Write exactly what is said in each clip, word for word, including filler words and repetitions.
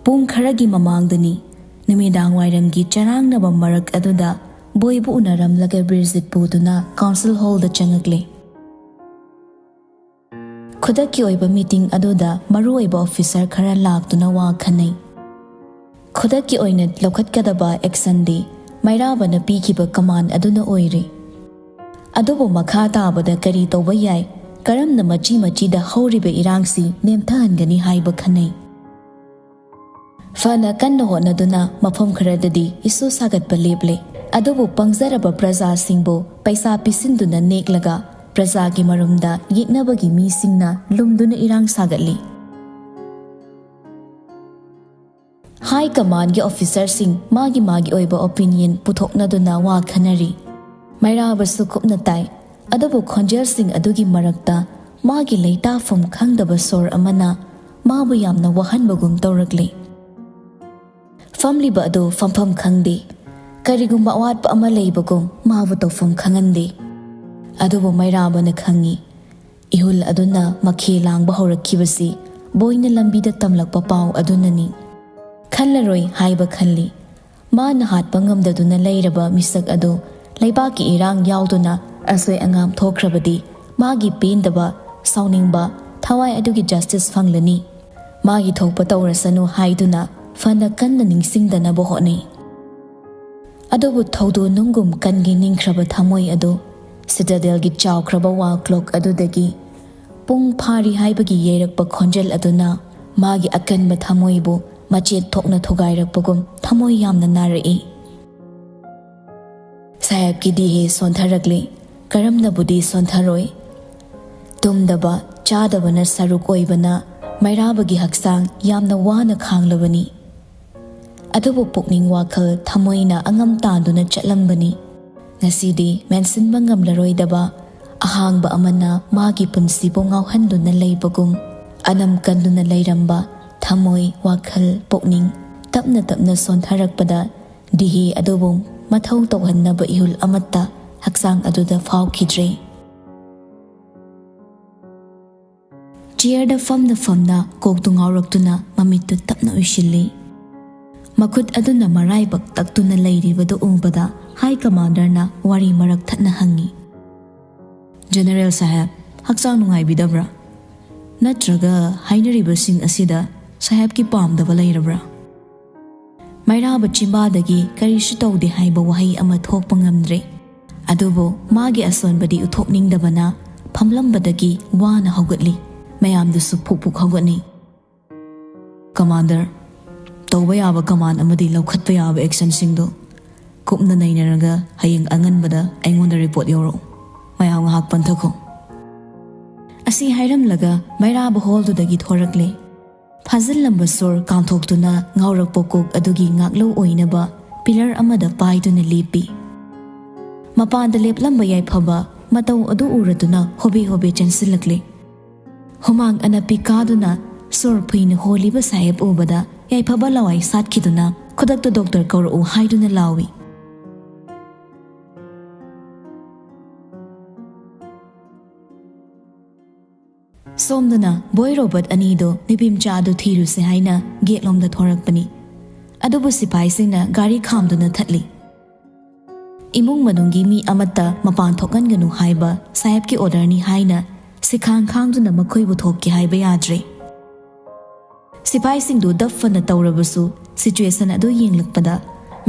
ꯄꯨꯡ ꯈꯔꯒꯤ ꯃꯃꯥꯡꯗꯅꯤ꯫ ꯅꯨꯃꯤꯗꯥꯡ ꯋꯥꯏꯔꯝꯒꯤ ꯆꯔꯥꯡꯅꯕ ꯃꯔꯛ ꯑꯗꯨꯗ ꯕꯣꯏꯕꯨ ꯎꯅꯔꯝꯂꯒ ꯕ꯭ꯔꯤꯖꯤꯠ ꯄꯨꯗꯨꯅ ꯀꯥꯎꯟꯁꯤꯜ ꯍꯣꯜꯗ ꯆꯪꯉꯛꯂꯦ꯫ ꯈꯨꯗꯛꯀꯤ ꯑꯣꯏꯕ ꯃꯤꯇꯤꯡ ꯑꯗꯨꯗ ꯃꯔꯨꯑꯣꯏꯕ ꯑꯣꯐꯤꯁꯔ ꯈꯔ ꯂꯥꯛꯇꯨꯅ ꯋꯥ ꯈꯟꯅꯩ꯫ ꯈꯨꯗꯛꯀꯤ ꯑꯣꯏꯅ ꯂꯧꯈꯠꯀꯗꯕ ꯑꯦꯛꯁꯟꯗꯤ ꯃꯩꯔꯥꯕꯅ ꯄꯤꯈꯤꯕ ꯀꯃꯥꯟ ꯑꯗꯨꯅ ꯑꯣꯏꯔꯤ꯫ ꯑꯗꯨꯕꯨ ꯃꯈꯥ ꯇꯥꯕꯗ ꯀꯔꯤ ꯇꯧꯕ ꯌꯥꯏ, ꯀꯔꯝꯅ ꯃꯆꯤ ꯃꯆꯤꯗ ꯍꯧꯔꯤꯕ ꯏꯔꯥꯡꯁꯤ ꯅꯦꯝꯊꯍꯟꯒꯅꯤ ꯍꯥꯏꯕ ꯈꯟꯅꯩ꯫ ꯐꯅ ꯀꯟꯅ ꯍꯣꯠꯅꯗꯨꯅ ꯃꯐꯝ ꯈꯔꯗꯗꯤ ꯏꯁꯨ ꯁꯥꯒꯠꯄ ꯂꯦꯞꯂꯦ꯫ ꯑꯗꯨꯕꯨ ꯄꯪꯖꯔꯕ ꯄ꯭ꯔꯖꯥꯁꯤꯡꯕꯨ ꯄꯩꯁꯥ ꯄꯤꯁꯤꯟꯗꯨꯅ ꯅꯦꯛꯂꯒ ꯄ꯭ꯔꯖꯥꯒꯤ ꯃꯔꯨꯝꯗ ꯌꯦꯛꯅꯕꯒꯤ ꯃꯤꯁꯤꯡꯅ ꯂꯨꯝꯗꯨꯅ ꯏꯔꯥꯡ ꯁꯥꯒꯠꯂꯤ꯫ ꯍꯥꯏ ꯀꯃꯥꯟꯒꯤ ꯑꯣꯐꯤꯁꯔꯁꯤꯡ ꯃꯥꯒꯤ ꯃꯥꯒꯤ ꯑꯣꯏꯕ ꯑꯣꯄꯤꯅꯤꯌꯟ ꯄꯨꯊꯣꯛꯅꯗꯨꯅ ꯋꯥ ꯈꯟꯅꯔꯤ꯫ ꯃꯩꯔꯥꯕꯁꯨ ꯀꯨꯞꯅ ꯇꯥꯏ꯫ ꯑꯗꯨꯕꯨ ꯈꯣꯟꯖꯦꯜꯁꯤꯡ ꯑꯗꯨꯒꯤ ꯃꯔꯛꯇ ꯃꯥꯒꯤ ꯂꯩꯇꯥꯐꯝ ꯈꯪꯗꯕ ꯁꯣꯔ ꯑꯃꯅ ꯃꯥꯕꯨ ꯌꯥꯝꯅ ꯋꯥꯍꯟꯕꯒꯨꯝ ꯇꯧꯔꯛꯂꯤ꯫ ꯐꯝꯂꯤꯕ ꯑꯗꯨ ꯐꯝꯐꯝ ꯈꯪꯗꯦ꯫ ꯀꯔꯤꯒꯨꯝꯕ ꯑꯋꯥꯠꯄ ꯑꯃ ꯂꯩꯕꯒꯨꯝ ꯃꯥꯕꯨ ꯇꯧꯐꯝ ꯈꯪꯍꯟꯗꯦ꯫ ꯑꯗꯨꯕꯨ ꯃꯩꯔꯥꯕꯅ ꯈꯪꯏ, ꯏꯍꯨꯜ ꯑꯗꯨꯅ ꯃꯈꯦ ꯂꯥꯡꯕ ꯍꯧꯔꯛꯈꯤꯕꯁꯤ ꯕꯣꯏꯅ ꯂꯝꯕꯤꯗ ꯇꯝꯂꯛꯄ ꯄꯥꯎ ꯑꯗꯨꯅꯅꯤ꯫ ꯈꯜꯂꯔꯣꯏ ꯍꯥꯏꯕ ꯈꯜꯂꯤ꯫ ꯃꯥꯅ ꯍꯥꯠꯄ ꯉꯝꯗꯗꯨꯅ ꯂꯩꯔꯕ ꯃꯤꯁꯛ ꯑꯗꯨ ꯂꯩꯕꯥꯛꯀꯤ ꯏꯔꯥꯡ ꯌꯥꯎꯗꯨꯅ ꯑꯁꯣꯏ ꯑꯉꯥꯝ ꯊꯣꯛꯈ꯭ꯔꯕꯗꯤ ꯃꯥꯒꯤ ꯄꯦꯟꯗꯕ, ꯁꯥꯎꯅꯤꯡꯕ, ꯊꯋꯥꯏ ꯑꯗꯨꯒꯤ ꯖꯁꯇꯤꯁ ꯐꯪꯂꯅꯤ꯫ ꯃꯥꯒꯤ ꯊꯣꯛꯄ ꯇꯧꯔꯁꯅꯨ ꯍꯥꯏꯗꯨꯅ ꯐꯅ ꯀꯟꯅ ꯅꯤꯡꯁꯤꯡꯗꯅꯕ ꯍꯣꯠꯅꯩ꯫ ꯑꯗꯨꯕꯨ ꯊꯧꯗꯣ ꯅꯨꯡꯒꯨꯝ ꯀꯟꯒꯤ ꯅꯤꯡꯈ꯭ꯔꯕ ꯊꯃꯣꯏ ꯑꯗꯨ ꯁꯤꯇꯥꯗꯦꯜꯒꯤ ꯆꯥꯎꯈ꯭ꯔꯕ ꯋꯥꯜ ꯀ꯭ꯂꯣꯛ ꯑꯗꯨꯗꯒꯤ ꯄꯨꯡ ꯐꯥꯔꯤ ꯍꯥꯏꯕꯒꯤ ꯌꯩꯔꯛꯄ ꯈꯣꯟꯖꯦꯜ ꯑꯗꯨꯅ ꯃꯥꯒꯤ ꯑꯀꯟꯕ ꯊꯃꯣꯏꯕꯨ ꯃꯆꯦꯠ ꯊꯣꯛꯅ ꯊꯨꯒꯥꯏꯔꯛꯄꯒꯨꯝ ꯊꯃꯣꯏ ꯌꯥꯝꯅ ꯅꯥꯔꯛꯏ꯫ ꯁꯥꯍꯦꯕꯀꯤ ꯗꯤꯍꯦ ꯁꯣꯟꯊꯔꯛꯂꯤ꯫ ꯀꯔꯝꯅꯕꯨꯗꯤ ꯁꯣꯟꯊꯔꯣꯏ? ꯇꯨꯝꯗꯕ ꯆꯥꯗꯕꯅ ꯁꯔꯨꯛ ꯑꯣꯏꯕꯅ ꯃꯩꯔꯥꯕꯒꯤ ꯍꯛꯆꯥꯡ ꯌꯥꯝꯅ ꯋꯥꯅ ꯈꯥꯡꯂꯕꯅꯤ꯫ ꯑꯗꯨꯕꯨ ꯄꯨꯛꯅꯤꯡ ꯋꯥꯈꯜ ꯊꯃꯣꯏꯅ ꯑꯉꯝ ꯇꯥꯟꯗꯨꯅ ꯆꯠꯂꯝꯕꯅꯤ꯫ ꯉꯁꯤꯗꯤ ꯃꯦꯟꯁꯤꯟꯕ ꯉꯝꯂꯔꯣꯏꯗꯕ ꯑꯍꯥꯡꯕ ꯑꯃꯅ ꯃꯥꯒꯤ ꯄꯨꯟꯁꯤꯕꯨ ꯉꯥꯎꯍꯟꯗꯨꯅ ꯂꯩꯕꯒꯨꯝ, ꯑꯅꯝ ꯀꯟꯗꯨꯅ ꯂꯩꯔꯝꯕ ꯊꯃꯣꯏ, ꯋꯥꯈꯜ, ꯄꯨꯛꯅꯤꯡ ꯇꯞꯅ ꯇꯞꯅ ꯁꯣꯟꯊꯔꯛꯄꯗ ꯗꯤꯍꯦ ꯑꯗꯨꯕꯨ ꯃꯊꯧ ꯇꯧꯍꯟꯅꯕ ꯏꯍꯨꯜ ꯑꯃꯠꯇ ꯍꯛꯆꯥꯡ ꯑꯗꯨꯗ ꯐꯥꯎꯈꯤꯗ꯭ꯔꯦ꯫ ꯆꯤꯌꯔꯗ ꯐꯝꯅ ꯐꯝꯅ ꯀꯣꯛꯇꯨ ꯉꯥꯎꯔꯛꯇꯨꯅ ꯃꯃꯤꯠꯇꯨ ꯇꯞꯅ ꯎꯏꯁꯤꯜꯂꯤ꯫ ꯃꯈꯨꯠ ꯑꯗꯨꯅ ꯃꯔꯥꯏꯕꯛ ꯇꯛꯇꯨꯅ ꯂꯩꯔꯤꯕꯗꯨ ꯎꯕꯗ ꯍꯥꯏ ꯀꯃꯥꯟꯗꯔꯅ ꯋꯥꯔꯤ ꯃꯔꯛ ꯊꯠꯅ ꯍꯪꯉꯤ꯫ "ꯖꯦꯅꯦꯔꯦꯜ ꯁꯥꯍꯦꯕ, ꯍꯛꯆꯥꯡ ꯅꯨꯡꯉꯥꯏꯕꯤꯗꯕ꯭ꯔꯥ? ꯅꯠꯇ꯭ꯔꯒ ꯍꯥꯏꯅꯔꯤꯕꯁꯤꯡ ꯑꯁꯤꯗ ꯁꯥꯍꯦꯕꯀꯤ ꯄꯥꯝꯗꯕ ꯂꯩꯔꯕ꯭ꯔꯥ?" ꯃꯩꯔꯥꯕ ꯆꯤꯝꯕꯥꯗꯒꯤ ꯀꯔꯤꯁꯨ ꯇꯧꯗꯦ ꯍꯥꯏꯕ ꯋꯥꯍꯩ ꯑꯃ ꯊꯣꯛꯄ ꯉꯝꯗ꯭ꯔꯦ꯫ ꯑꯗꯨꯕꯨ ꯃꯥꯒꯤ ꯑꯁꯣꯟꯕꯗꯤ ꯎꯠꯊꯣꯛꯅꯤꯡꯗꯕꯅ ꯐꯝꯂꯝꯕꯗꯒꯤ ꯋꯥꯅ ꯍꯧꯒꯠꯂꯤ꯫ ꯃꯌꯥꯝꯗꯨꯁꯨ ꯐꯨꯛ ꯐꯨꯛ ꯍꯧꯒꯠꯅꯩ꯫ "ꯀꯃꯥꯟꯗꯔ, ꯇꯧꯕ ꯌꯥꯕ ꯀꯃꯥꯟ ꯑꯃꯗꯤ ꯂꯧꯈꯠꯄ ꯌꯥꯕ ꯑꯦꯛꯁꯟꯁꯤꯡꯗꯨ ꯀꯨꯞꯅ ꯅꯩꯅꯔꯒ ꯍꯌꯦꯡ ꯑꯉꯟꯕꯗ ꯑꯩꯉꯣꯟꯗ ꯔꯤꯄꯣꯔꯠ ꯌꯧꯔꯛꯎ꯫ ꯃꯌꯥꯝ ꯉꯥꯏꯍꯥꯛ ꯄꯟꯊꯈꯣ꯫" ꯑꯁꯤ ꯍꯥꯏꯔꯝꯂꯒ ꯃꯩꯔꯥꯕ ꯍꯣꯜꯗꯨꯗꯒꯤ ꯊꯣꯔꯛꯂꯦ꯫ ꯐꯥꯖꯤꯜꯂꯝꯕ ꯁꯣꯔ ꯀꯥꯝꯊꯣꯛꯇꯨꯅ ꯉꯥꯎꯔꯛꯄ ꯀꯣꯛ ꯑꯗꯨꯒꯤ ꯉꯥꯛꯂꯧ ꯑꯣꯏꯅꯕ ꯄꯤꯂꯔ ꯑꯃꯗ ꯄꯥꯏꯗꯨꯅ ꯂꯦꯞꯄꯤ꯫ ꯃꯄꯥꯟꯗ ꯂꯦꯞꯂꯝꯕ ꯌꯥꯏꯐꯕ ꯃꯇꯧ ꯑꯗꯨ ꯎꯔꯗꯨꯅ ꯍꯣꯕꯦ ꯍꯣꯕꯦ ꯆꯦꯟꯁꯤꯜꯂꯛꯂꯦ꯫ ꯍꯨꯃꯥꯡ ꯑꯅꯞꯄꯤ ꯀꯥꯗꯨꯅ ꯁꯣꯔ ꯐꯨꯏꯅ ꯍꯣꯜꯂꯤꯕ ꯁꯥꯍꯦꯕ ꯎꯕꯗ ꯌꯥꯏꯐꯕ ꯂꯋꯥꯏ ꯁꯥꯠꯈꯤꯗꯨꯅ ꯈꯨꯗꯛꯇ ꯗꯣꯛꯇꯔ ꯀꯧꯔꯛꯎ ꯍꯥꯏꯗꯨꯅ ꯂꯥꯎꯏ꯫ ꯁꯣꯝꯗꯅ ꯕꯣꯏ ꯔꯣꯕꯔꯠ ꯑꯅꯤꯗꯣ ꯅꯨꯄꯤꯃꯆꯥ ꯑꯗꯨ ꯊꯤꯔꯨꯁꯦ ꯍꯥꯏꯅ ꯒꯦꯠꯂꯣꯝꯗ ꯊꯣꯔꯛꯄꯅꯤ꯫ ꯑꯗꯨꯕꯨ ꯁꯤꯐꯥꯏꯁꯤꯡꯅ ꯒꯥꯔꯤ ꯈꯥꯝꯗꯨꯅ ꯊꯠꯂꯤ꯫ ꯏꯃꯨꯡ ꯃꯅꯨꯡꯒꯤ ꯃꯤ ꯑꯃꯠꯇ ꯃꯄꯥꯟ ꯊꯣꯛꯍꯟꯒꯅꯨ ꯍꯥꯏꯕ ꯁꯥꯍꯦꯕꯀꯤ ꯑꯣꯔꯗꯔꯅꯤ ꯍꯥꯏꯅ ꯁꯤꯈꯥꯡ ꯈꯥꯡꯗꯨꯅ ꯃꯈꯣꯏꯕꯨ ꯊꯣꯛꯀꯦ ꯍꯥꯏꯕ ꯌꯥꯗ꯭ꯔꯦ꯫ ꯁꯤꯐꯥꯏꯁꯤꯡꯗꯨ ꯗꯞ ꯐꯅ ꯇꯧꯔꯕꯁꯨ ꯁꯤꯆꯨꯋꯦꯁꯟ ꯑꯗꯨ ꯌꯦꯡꯂꯛꯄꯗ,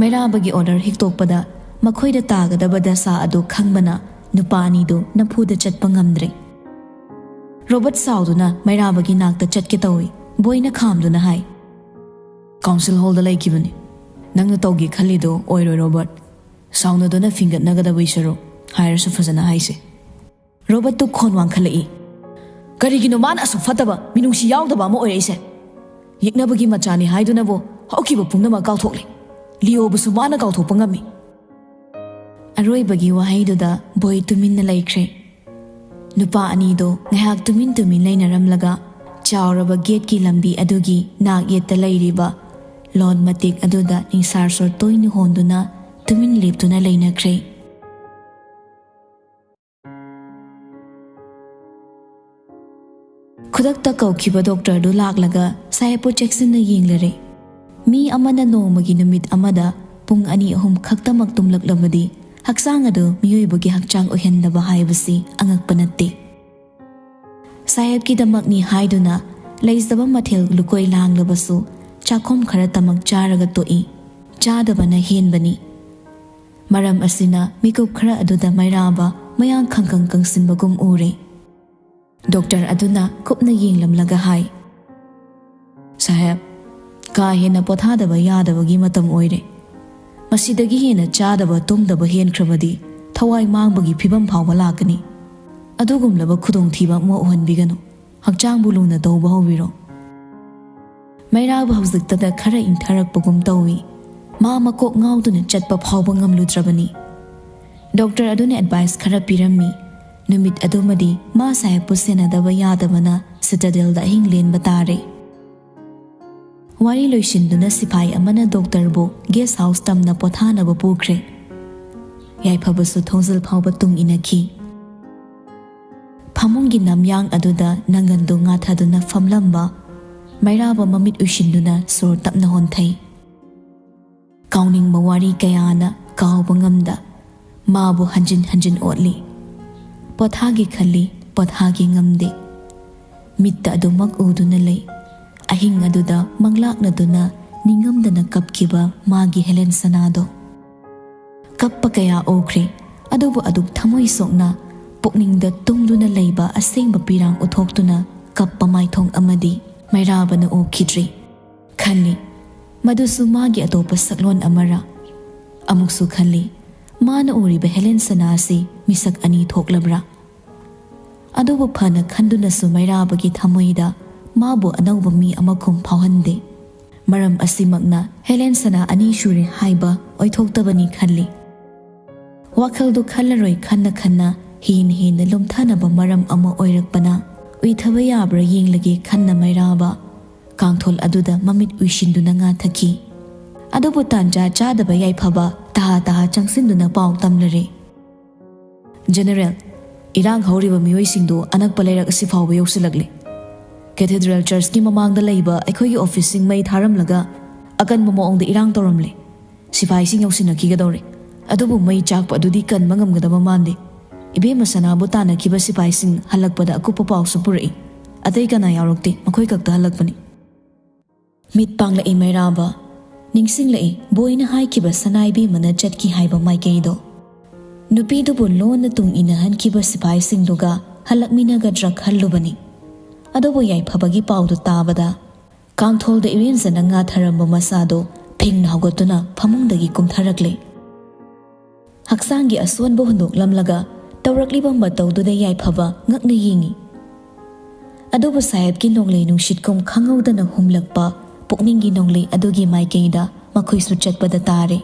ꯃꯩꯔꯥꯕꯒꯤ ꯑꯣꯔꯗꯔ ꯍꯤꯛꯇꯣꯛꯄꯗ ꯃꯈꯣꯏꯗ ꯇꯥꯒꯗꯕ ꯗꯁꯥ ꯑꯗꯨ ꯈꯪꯕꯅ ꯅꯨꯄꯥ ꯑꯅꯤꯗꯨ ꯅꯝꯐꯨꯗ ꯆꯠꯄ ꯉꯝꯗ꯭ꯔꯦ꯫ ꯔꯣꯕꯔꯠ ꯁꯥꯎꯗꯨꯅ ꯃꯩꯔꯥꯕꯒꯤ ꯅꯥꯛꯇ ꯆꯠꯀꯦ ꯇꯧꯏ꯫ ꯕꯣꯏꯅ ꯈꯥꯝꯗꯨꯅ ꯍꯥꯏ, "ꯀꯥꯎꯟꯁꯤꯜ ꯍꯣꯜꯗ ꯂꯩꯈꯤꯕꯅꯤ꯫ ꯅꯪꯅ ꯇꯧꯒꯦ ꯈꯜꯂꯤꯗꯣ ꯑꯣꯏꯔꯣꯏ, ꯔꯣꯕꯔꯠ꯫ ꯁꯥꯎꯅꯗꯨꯅ ꯐꯤꯡꯒꯠꯅꯒꯗꯕꯩ ꯁꯔꯨꯛ ꯍꯥꯏꯔꯁꯨ ꯐꯖꯅ ꯍꯥꯏꯁꯦ꯫" ꯔꯣꯕꯔꯠꯇꯨ ꯈꯣꯟ ꯋꯥꯡꯈꯠꯂꯛꯏ꯫ "ꯀꯔꯤꯒꯤꯅꯣ ꯃꯥꯅ ꯑꯁꯨꯛ ꯐꯠꯇꯕ, ꯃꯤꯅꯨꯡꯁꯤ ꯌꯥꯎꯗꯕ ꯑꯃ ꯑꯣꯏꯔꯛꯏꯁꯦ? ꯌꯦꯛꯅꯕꯒꯤ ꯃꯆꯥꯅꯤ ꯍꯥꯏꯗꯨꯅꯕꯨ ꯍꯧꯈꯤꯕ ꯄꯨꯝꯅꯃꯛ ꯀꯥꯎꯊꯣꯛꯂꯦ꯫ ꯂꯤꯑꯣꯕꯨꯁꯨ ꯃꯥꯅ ꯀꯥꯎꯊꯣꯛꯄ ꯉꯝꯃꯤ꯫" ꯑꯔꯣꯏꯕꯒꯤ ꯋꯥꯍꯩꯗꯨꯗ ꯕꯣꯏ ꯇꯨꯃꯤꯟꯅ ꯂꯩꯈ꯭ꯔꯦ꯫ ꯅꯨꯄꯥ ꯑꯅꯤꯗꯣ ꯉꯥꯏꯍꯥꯛ ꯇꯨꯃꯤꯟ ꯇꯨꯃꯤꯟ ꯂꯩꯅꯔꯝꯂꯒ ꯆꯥꯎꯔꯕ ꯒꯦꯠꯀꯤ ꯂꯝꯕꯤ ꯑꯗꯨꯒꯤ ꯅꯥꯛ ꯌꯦꯠꯇ ꯂꯩꯔꯤꯕ ꯂꯣꯟ ꯃꯇꯦꯛ ꯑꯗꯨꯗ ꯅꯤꯡꯁꯥꯔ ꯁꯣꯔ ꯇꯣꯏꯅ ꯍꯣꯟꯗꯨꯅ ꯇꯨꯃꯤꯟ ꯂꯦꯞꯇꯨꯅ ꯂꯩꯅꯈ꯭ꯔꯦ꯫ ꯈꯨꯗꯛꯇ ꯀꯧꯈꯤꯕ ꯗꯣꯛꯇꯔꯗꯨ ꯂꯥꯛꯂꯒ ꯁꯥꯍꯦꯕꯄꯨ ꯆꯦꯛꯁꯤꯟꯅ ꯌꯦꯡꯂꯔꯦ꯫ ꯃꯤ ꯑꯃꯅ ꯅꯣꯡꯃꯒꯤ ꯅꯨꯃꯤꯠ ꯑꯃꯗ ꯄꯨꯡ ꯑꯅꯤ ꯑꯍꯨꯝ ꯈꯛꯇꯃꯛ ꯇꯨꯝꯂꯛꯂꯕꯗꯤ ꯍꯛꯆꯥꯡ ꯑꯗꯨ ꯃꯤꯑꯣꯏꯕꯒꯤ ꯍꯛꯆꯥꯡ ꯑꯣꯏꯍꯟꯗꯕ ꯍꯥꯏꯕꯁꯤ ꯑꯉꯛꯄ ꯅꯠꯇꯦ꯫ ꯁꯥꯍꯦꯕꯀꯤꯗꯃꯛꯅꯤ ꯍꯥꯏꯗꯨꯅ ꯂꯩꯖꯕ ꯃꯊꯦꯜ ꯂꯨꯀꯣꯏ ꯂꯥꯡꯂꯕꯁꯨ ꯆꯥꯛꯈꯨꯝ ꯈꯔꯇꯃꯛ ꯆꯥꯔꯒ ꯇꯣꯛꯏ꯫ ꯆꯥꯗꯕꯅ ꯍꯦꯟꯕꯅꯤ꯫ ꯃꯔꯝ ꯑꯁꯤꯅ ꯃꯤꯀꯨꯞ ꯈꯔ ꯑꯗꯨꯗ ꯃꯩꯔꯥꯕ ꯃꯌꯥꯡ ꯈꯪꯀꯪ ꯀꯪꯁꯤꯟꯕꯒꯨꯝ ꯎꯔꯦ꯫ ꯗꯣꯛꯇꯔ ꯑꯗꯨꯅ ꯀꯨꯞꯅ ꯌꯦꯡꯂꯝꯂꯒ ꯍꯥꯏ, "ꯁꯥꯍꯦꯕ, ꯀꯥ ꯍꯦꯟꯅ ꯄꯣꯊꯥꯗꯕ ꯌꯥꯗꯕꯒꯤ ꯃꯇꯝ ꯑꯣꯏꯔꯦ꯫ ꯃꯁꯤꯗꯒꯤ ꯍꯦꯟꯅ ꯆꯥꯗꯕ ꯇꯨꯝꯗꯕ ꯍꯦꯟꯈ꯭ꯔꯕꯗꯤ ꯊꯋꯥꯏ ꯃꯥꯡꯕꯒꯤ ꯐꯤꯕꯝ ꯐꯥꯎꯕ ꯂꯥꯛꯀꯅꯤ꯫ ꯑꯗꯨꯒꯨꯝꯂꯕ ꯈꯨꯗꯣꯡꯊꯤꯕ ꯑꯃ ꯎꯍꯟꯕꯤꯒꯅꯨ꯫ ꯍꯛꯆꯥꯡꯕꯨ ꯂꯨꯅ ꯇꯧꯕ ꯍꯧꯕꯤꯔꯣ꯫" ꯃꯩꯔꯥꯕ ꯍꯧꯖꯤꯛꯇꯗ ꯈꯔ ꯏꯪꯊꯔꯛꯄꯒꯨꯝ ꯇꯧꯏ꯫ ꯃꯥ ꯃꯀꯣꯛ ꯉꯥꯎꯗꯨꯅ ꯆꯠꯄ ꯐꯥꯎꯕ ꯉꯝꯂꯨꯗ꯭ꯔꯕꯅꯤ꯫ ꯗꯣꯛꯇꯔ ꯑꯗꯨꯅ ꯑꯦꯗꯚꯥꯏꯁ ꯈꯔ ꯄꯤꯔꯝꯃꯤ꯫ ꯅꯨꯃꯤꯠ ꯑꯗꯨꯃꯗꯤ ꯃꯥ ꯁꯥꯍꯦꯕꯄꯨ ꯁꯦꯟꯅꯗꯕ ꯌꯥꯗꯕꯅ ꯁꯤꯇꯥꯗꯦꯜꯗ ꯑꯍꯤꯡ ꯂꯦꯟꯕ ꯇꯥꯔꯦ꯫ ꯋꯥꯔꯤ ꯂꯣꯏꯁꯤꯟꯗꯨꯅ ꯁꯤꯐꯥꯏ ꯑꯃꯅ ꯗꯣꯛꯇꯔꯕꯨ ꯒꯦꯁ ꯍꯥꯎꯁ ꯇꯝꯅ ꯄꯣꯊꯥꯅꯕ ꯄꯨꯈ꯭ꯔꯦ꯫ ꯌꯥꯏꯐꯕꯁꯨ ꯊꯣꯡꯖꯤꯜ ꯐꯥꯎꯕ ꯇꯨꯡ ꯏꯟꯅꯈꯤ꯫ ꯐꯃꯨꯡꯒꯤ ꯅꯝꯌꯥꯡ ꯑꯗꯨꯗ ꯅꯪꯒꯟꯗꯨ ꯉꯥꯊꯗꯨꯅ ꯐꯝꯂꯝꯕ ꯃꯩꯔꯥꯕ ꯃꯃꯤꯠ ꯎꯏꯁꯤꯟꯗꯨꯅ ꯁꯣꯔ ꯇꯞꯅ ꯍꯣꯟꯊꯩ꯫ ꯀꯥꯎꯅꯤꯡꯕ ꯋꯥꯔꯤ ꯀꯌꯥꯅ ꯀꯥꯎꯕ ꯉꯝꯗ ꯃꯥꯕꯨ ꯍꯟꯖꯤꯟ ꯍꯟꯖꯤꯟ ꯑꯣꯠꯂꯤ꯫ ꯄꯣꯊꯥꯒꯦ ꯈꯜꯂꯤ, ꯄꯣꯊꯥꯒꯦ ꯉꯝꯗꯦ꯫ ꯃꯤꯠꯇ ꯑꯗꯨꯃꯛ ꯎꯗꯨꯅ ꯂꯩ꯫ ꯑꯍꯤꯡ ꯑꯗꯨꯗ ꯃꯪꯂꯥꯛꯅꯗꯨꯅ ꯅꯤꯡꯉꯝꯗꯅ ꯀꯞꯈꯤꯕ ꯃꯥꯒꯤ ꯍꯦꯂꯦꯟ ꯁꯅꯥꯗꯣ꯫ ꯀꯞꯄ ꯀꯌꯥ ꯎꯈ꯭ꯔꯦ, ꯑꯗꯨꯕꯨ ꯑꯗꯨꯛ ꯊꯃꯣꯏ ꯁꯣꯛꯅ ꯄꯨꯛꯅꯤꯡꯗ ꯇꯨꯡꯗꯨꯅ ꯂꯩꯕ ꯑꯁꯦꯡꯕ ꯄꯤꯔꯥꯡ ꯎꯠꯊꯣꯛꯇꯨꯅ ꯀꯞꯄ ꯃꯥꯏꯊꯣꯡ ꯑꯃꯗꯤ ꯃꯩꯔꯥꯕꯅ ꯎꯈꯤꯗ꯭ꯔꯤ꯫ ꯈꯜꯂꯤ, ꯃꯗꯨꯁꯨ ꯃꯥꯒꯤ ꯑꯇꯣꯞꯄ ꯁꯛꯂꯣꯟ ꯑꯃꯔ? ꯑꯃꯨꯛꯁꯨ ꯈꯜꯂꯤ, ꯃꯥꯅ ꯎꯔꯤꯕ ꯍꯦꯂꯦꯟ ꯁꯅꯥ ꯑꯁꯤ ꯃꯤꯁꯛ ꯑꯅꯤ ꯊꯣꯛꯂꯕ꯭ꯔꯥ? ꯑꯗꯨꯕꯨ ꯐꯅ ꯈꯟꯗꯨꯅꯁꯨ ꯃꯩꯔꯥꯕꯒꯤ ꯊꯃꯣꯏꯗ ꯃꯥꯕꯨ ꯑꯅꯧꯕ ꯃꯤ ꯑꯃꯒꯨꯝ ꯐꯥꯎꯍꯟꯗꯦ꯫ ꯃꯔꯝ ꯑꯁꯤꯃꯛꯅ ꯍꯦꯂꯦꯟ ꯁꯅꯥ ꯑꯅꯤ ꯁꯨꯔꯦ ꯍꯥꯏꯕ ꯑꯣꯏꯊꯣꯛꯇꯕꯅꯤ ꯈꯜꯂꯤ꯫ ꯋꯥꯈꯜꯗꯨ ꯈꯜꯂꯔꯣꯏ ꯈꯟꯅ ꯈꯟꯅ ꯍꯦꯟꯅ ꯍꯦꯟꯅ ꯂꯨꯝꯊꯅꯕ ꯃꯔꯝ ꯑꯃ ꯑꯣꯏꯔꯛꯄꯅ ꯎꯏꯊꯕ ꯌꯥꯕ꯭ꯔꯥ ꯌꯦꯡꯂꯒꯦ ꯈꯟꯅ ꯃꯩꯔꯥꯕ ꯀꯥꯡꯊꯣꯜ ꯑꯗꯨꯗ ꯃꯃꯤꯠ ꯎꯏꯁꯤꯟꯗꯨꯅ ꯉꯥꯊꯈꯤ꯫ ꯑꯗꯨꯕꯨ ꯇꯥꯟꯖꯥ ꯆꯥꯗꯕ ꯌꯥꯏꯐꯕ ꯇꯍꯥ ꯇꯍꯥ ꯆꯪꯁꯤꯟꯗꯨꯅ ꯄꯥꯎ ꯇꯝꯂꯔꯦ꯫ "ꯖꯦꯅꯦꯔꯦꯜ, ꯏꯔꯥꯡ ꯍꯧꯔꯤꯕ ꯃꯤꯑꯣꯏꯁꯤꯡꯗꯨ ꯑꯅꯛꯄ ꯂꯩꯔꯛ ꯑꯁꯤ ꯐꯥꯎꯕ ꯌꯧꯁꯤꯜꯂꯛꯂꯦ꯫ ꯀꯦꯊꯦꯗ꯭ꯔꯦꯜ ꯆꯔꯆꯀꯤ ꯃꯃꯥꯡꯗ ꯂꯩꯕ ꯑꯩꯈꯣꯏꯒꯤ ꯑꯣꯐꯤꯁꯁꯤꯡ ꯃꯩ ꯊꯥꯔꯝꯂꯒ ꯑꯀꯟꯕ ꯃꯑꯣꯡꯗ ꯏꯔꯥꯡ ꯇꯧꯔꯝꯂꯦ꯫ ꯁꯤꯐꯥꯏꯁꯤꯡ ꯌꯧꯁꯤꯟꯅꯈꯤꯒꯗꯧꯔꯦ꯫ ꯑꯗꯨꯕꯨ ꯃꯩ ꯆꯥꯛꯄ ꯑꯗꯨꯗꯤ ꯀꯟꯕ ꯉꯝꯒꯗꯕ ꯃꯥꯟꯗꯦ꯫ ꯏꯕꯦꯝꯃ ꯁꯅꯥꯕꯨ ꯇꯥꯟꯅꯈꯤꯕ ꯁꯤꯐꯥꯏꯁꯤꯡ ꯍꯜꯂꯛꯄꯗ ꯑꯀꯨꯞꯄ ꯄꯥꯎꯁꯨ ꯄꯨꯔꯛꯏ꯫ ꯑꯇꯩ ꯀꯅꯥ ꯌꯥꯎꯔꯛꯇꯦ, ꯃꯈꯣꯏ ꯈꯛꯇ ꯍꯜꯂꯛꯄꯅꯤ꯫ ꯃꯤꯠ ꯄꯥꯡꯂꯛꯏ ꯃꯩꯔꯥꯕ꯫ ꯅꯤꯡꯁꯤꯡꯂꯛꯏ ꯕꯣꯏꯅ ꯍꯥꯏꯈꯤꯕ ꯁꯅꯥ ꯏꯕꯦꯝꯃꯅ ꯆꯠꯈꯤ ꯍꯥꯏꯕ ꯃꯥꯏꯀꯩꯗꯣ꯫ ꯅꯨꯄꯤꯗꯨꯕꯨ ꯂꯣꯟꯅ ꯇꯨꯡ ꯏꯟꯅꯍꯟꯈꯤꯕ ꯁꯤꯐꯥꯏꯁꯤꯡꯗꯨꯒ ꯍꯜꯂꯛꯃꯤꯟꯅꯒꯗ꯭ꯔꯥ ꯈꯜꯂꯨꯕꯅꯤ꯫ ꯑꯗꯨꯕꯨ ꯌꯥꯏꯐꯕꯒꯤ ꯄꯥꯎꯗꯨ ꯇꯥꯕꯗ ꯀꯥꯡꯊꯣꯜꯗ ꯏꯔꯦꯟꯖꯅ ꯉꯥꯊꯔꯝꯕ ꯃꯁꯥꯗꯣ ꯐꯤꯡꯅ ꯍꯧꯒꯠꯇꯨꯅ ꯐꯃꯨꯡꯗꯒꯤ ꯀꯨꯝꯊꯔꯛꯂꯦ꯫ ꯍꯛꯆꯥꯡꯒꯤ ꯑꯁꯣꯟꯕ ꯍꯨꯟꯗꯣꯛꯂꯝꯂꯒ ꯇꯧꯔꯛꯂꯤꯕ ꯃꯇꯧꯗꯨꯗ ꯌꯥꯏꯐꯕ ꯉꯛꯅ ꯌꯦꯡꯉꯤ꯫ ꯑꯗꯨꯕꯨ ꯁꯥꯍꯦꯕꯀꯤ ꯅꯣꯡꯂꯩ ꯅꯨꯡꯁꯤꯠꯀꯨꯝ ꯈꯪꯍꯧꯗꯅ ꯍꯨꯝꯂꯛꯄ ꯄꯨꯛꯅꯤꯡꯒꯤ ꯅꯣꯡꯂꯩ ꯑꯗꯨꯒꯤ ꯃꯥꯏꯀꯩꯗ ꯃꯈꯣꯏꯁꯨ ꯆꯠꯄꯗ ꯇꯥꯔꯦ꯫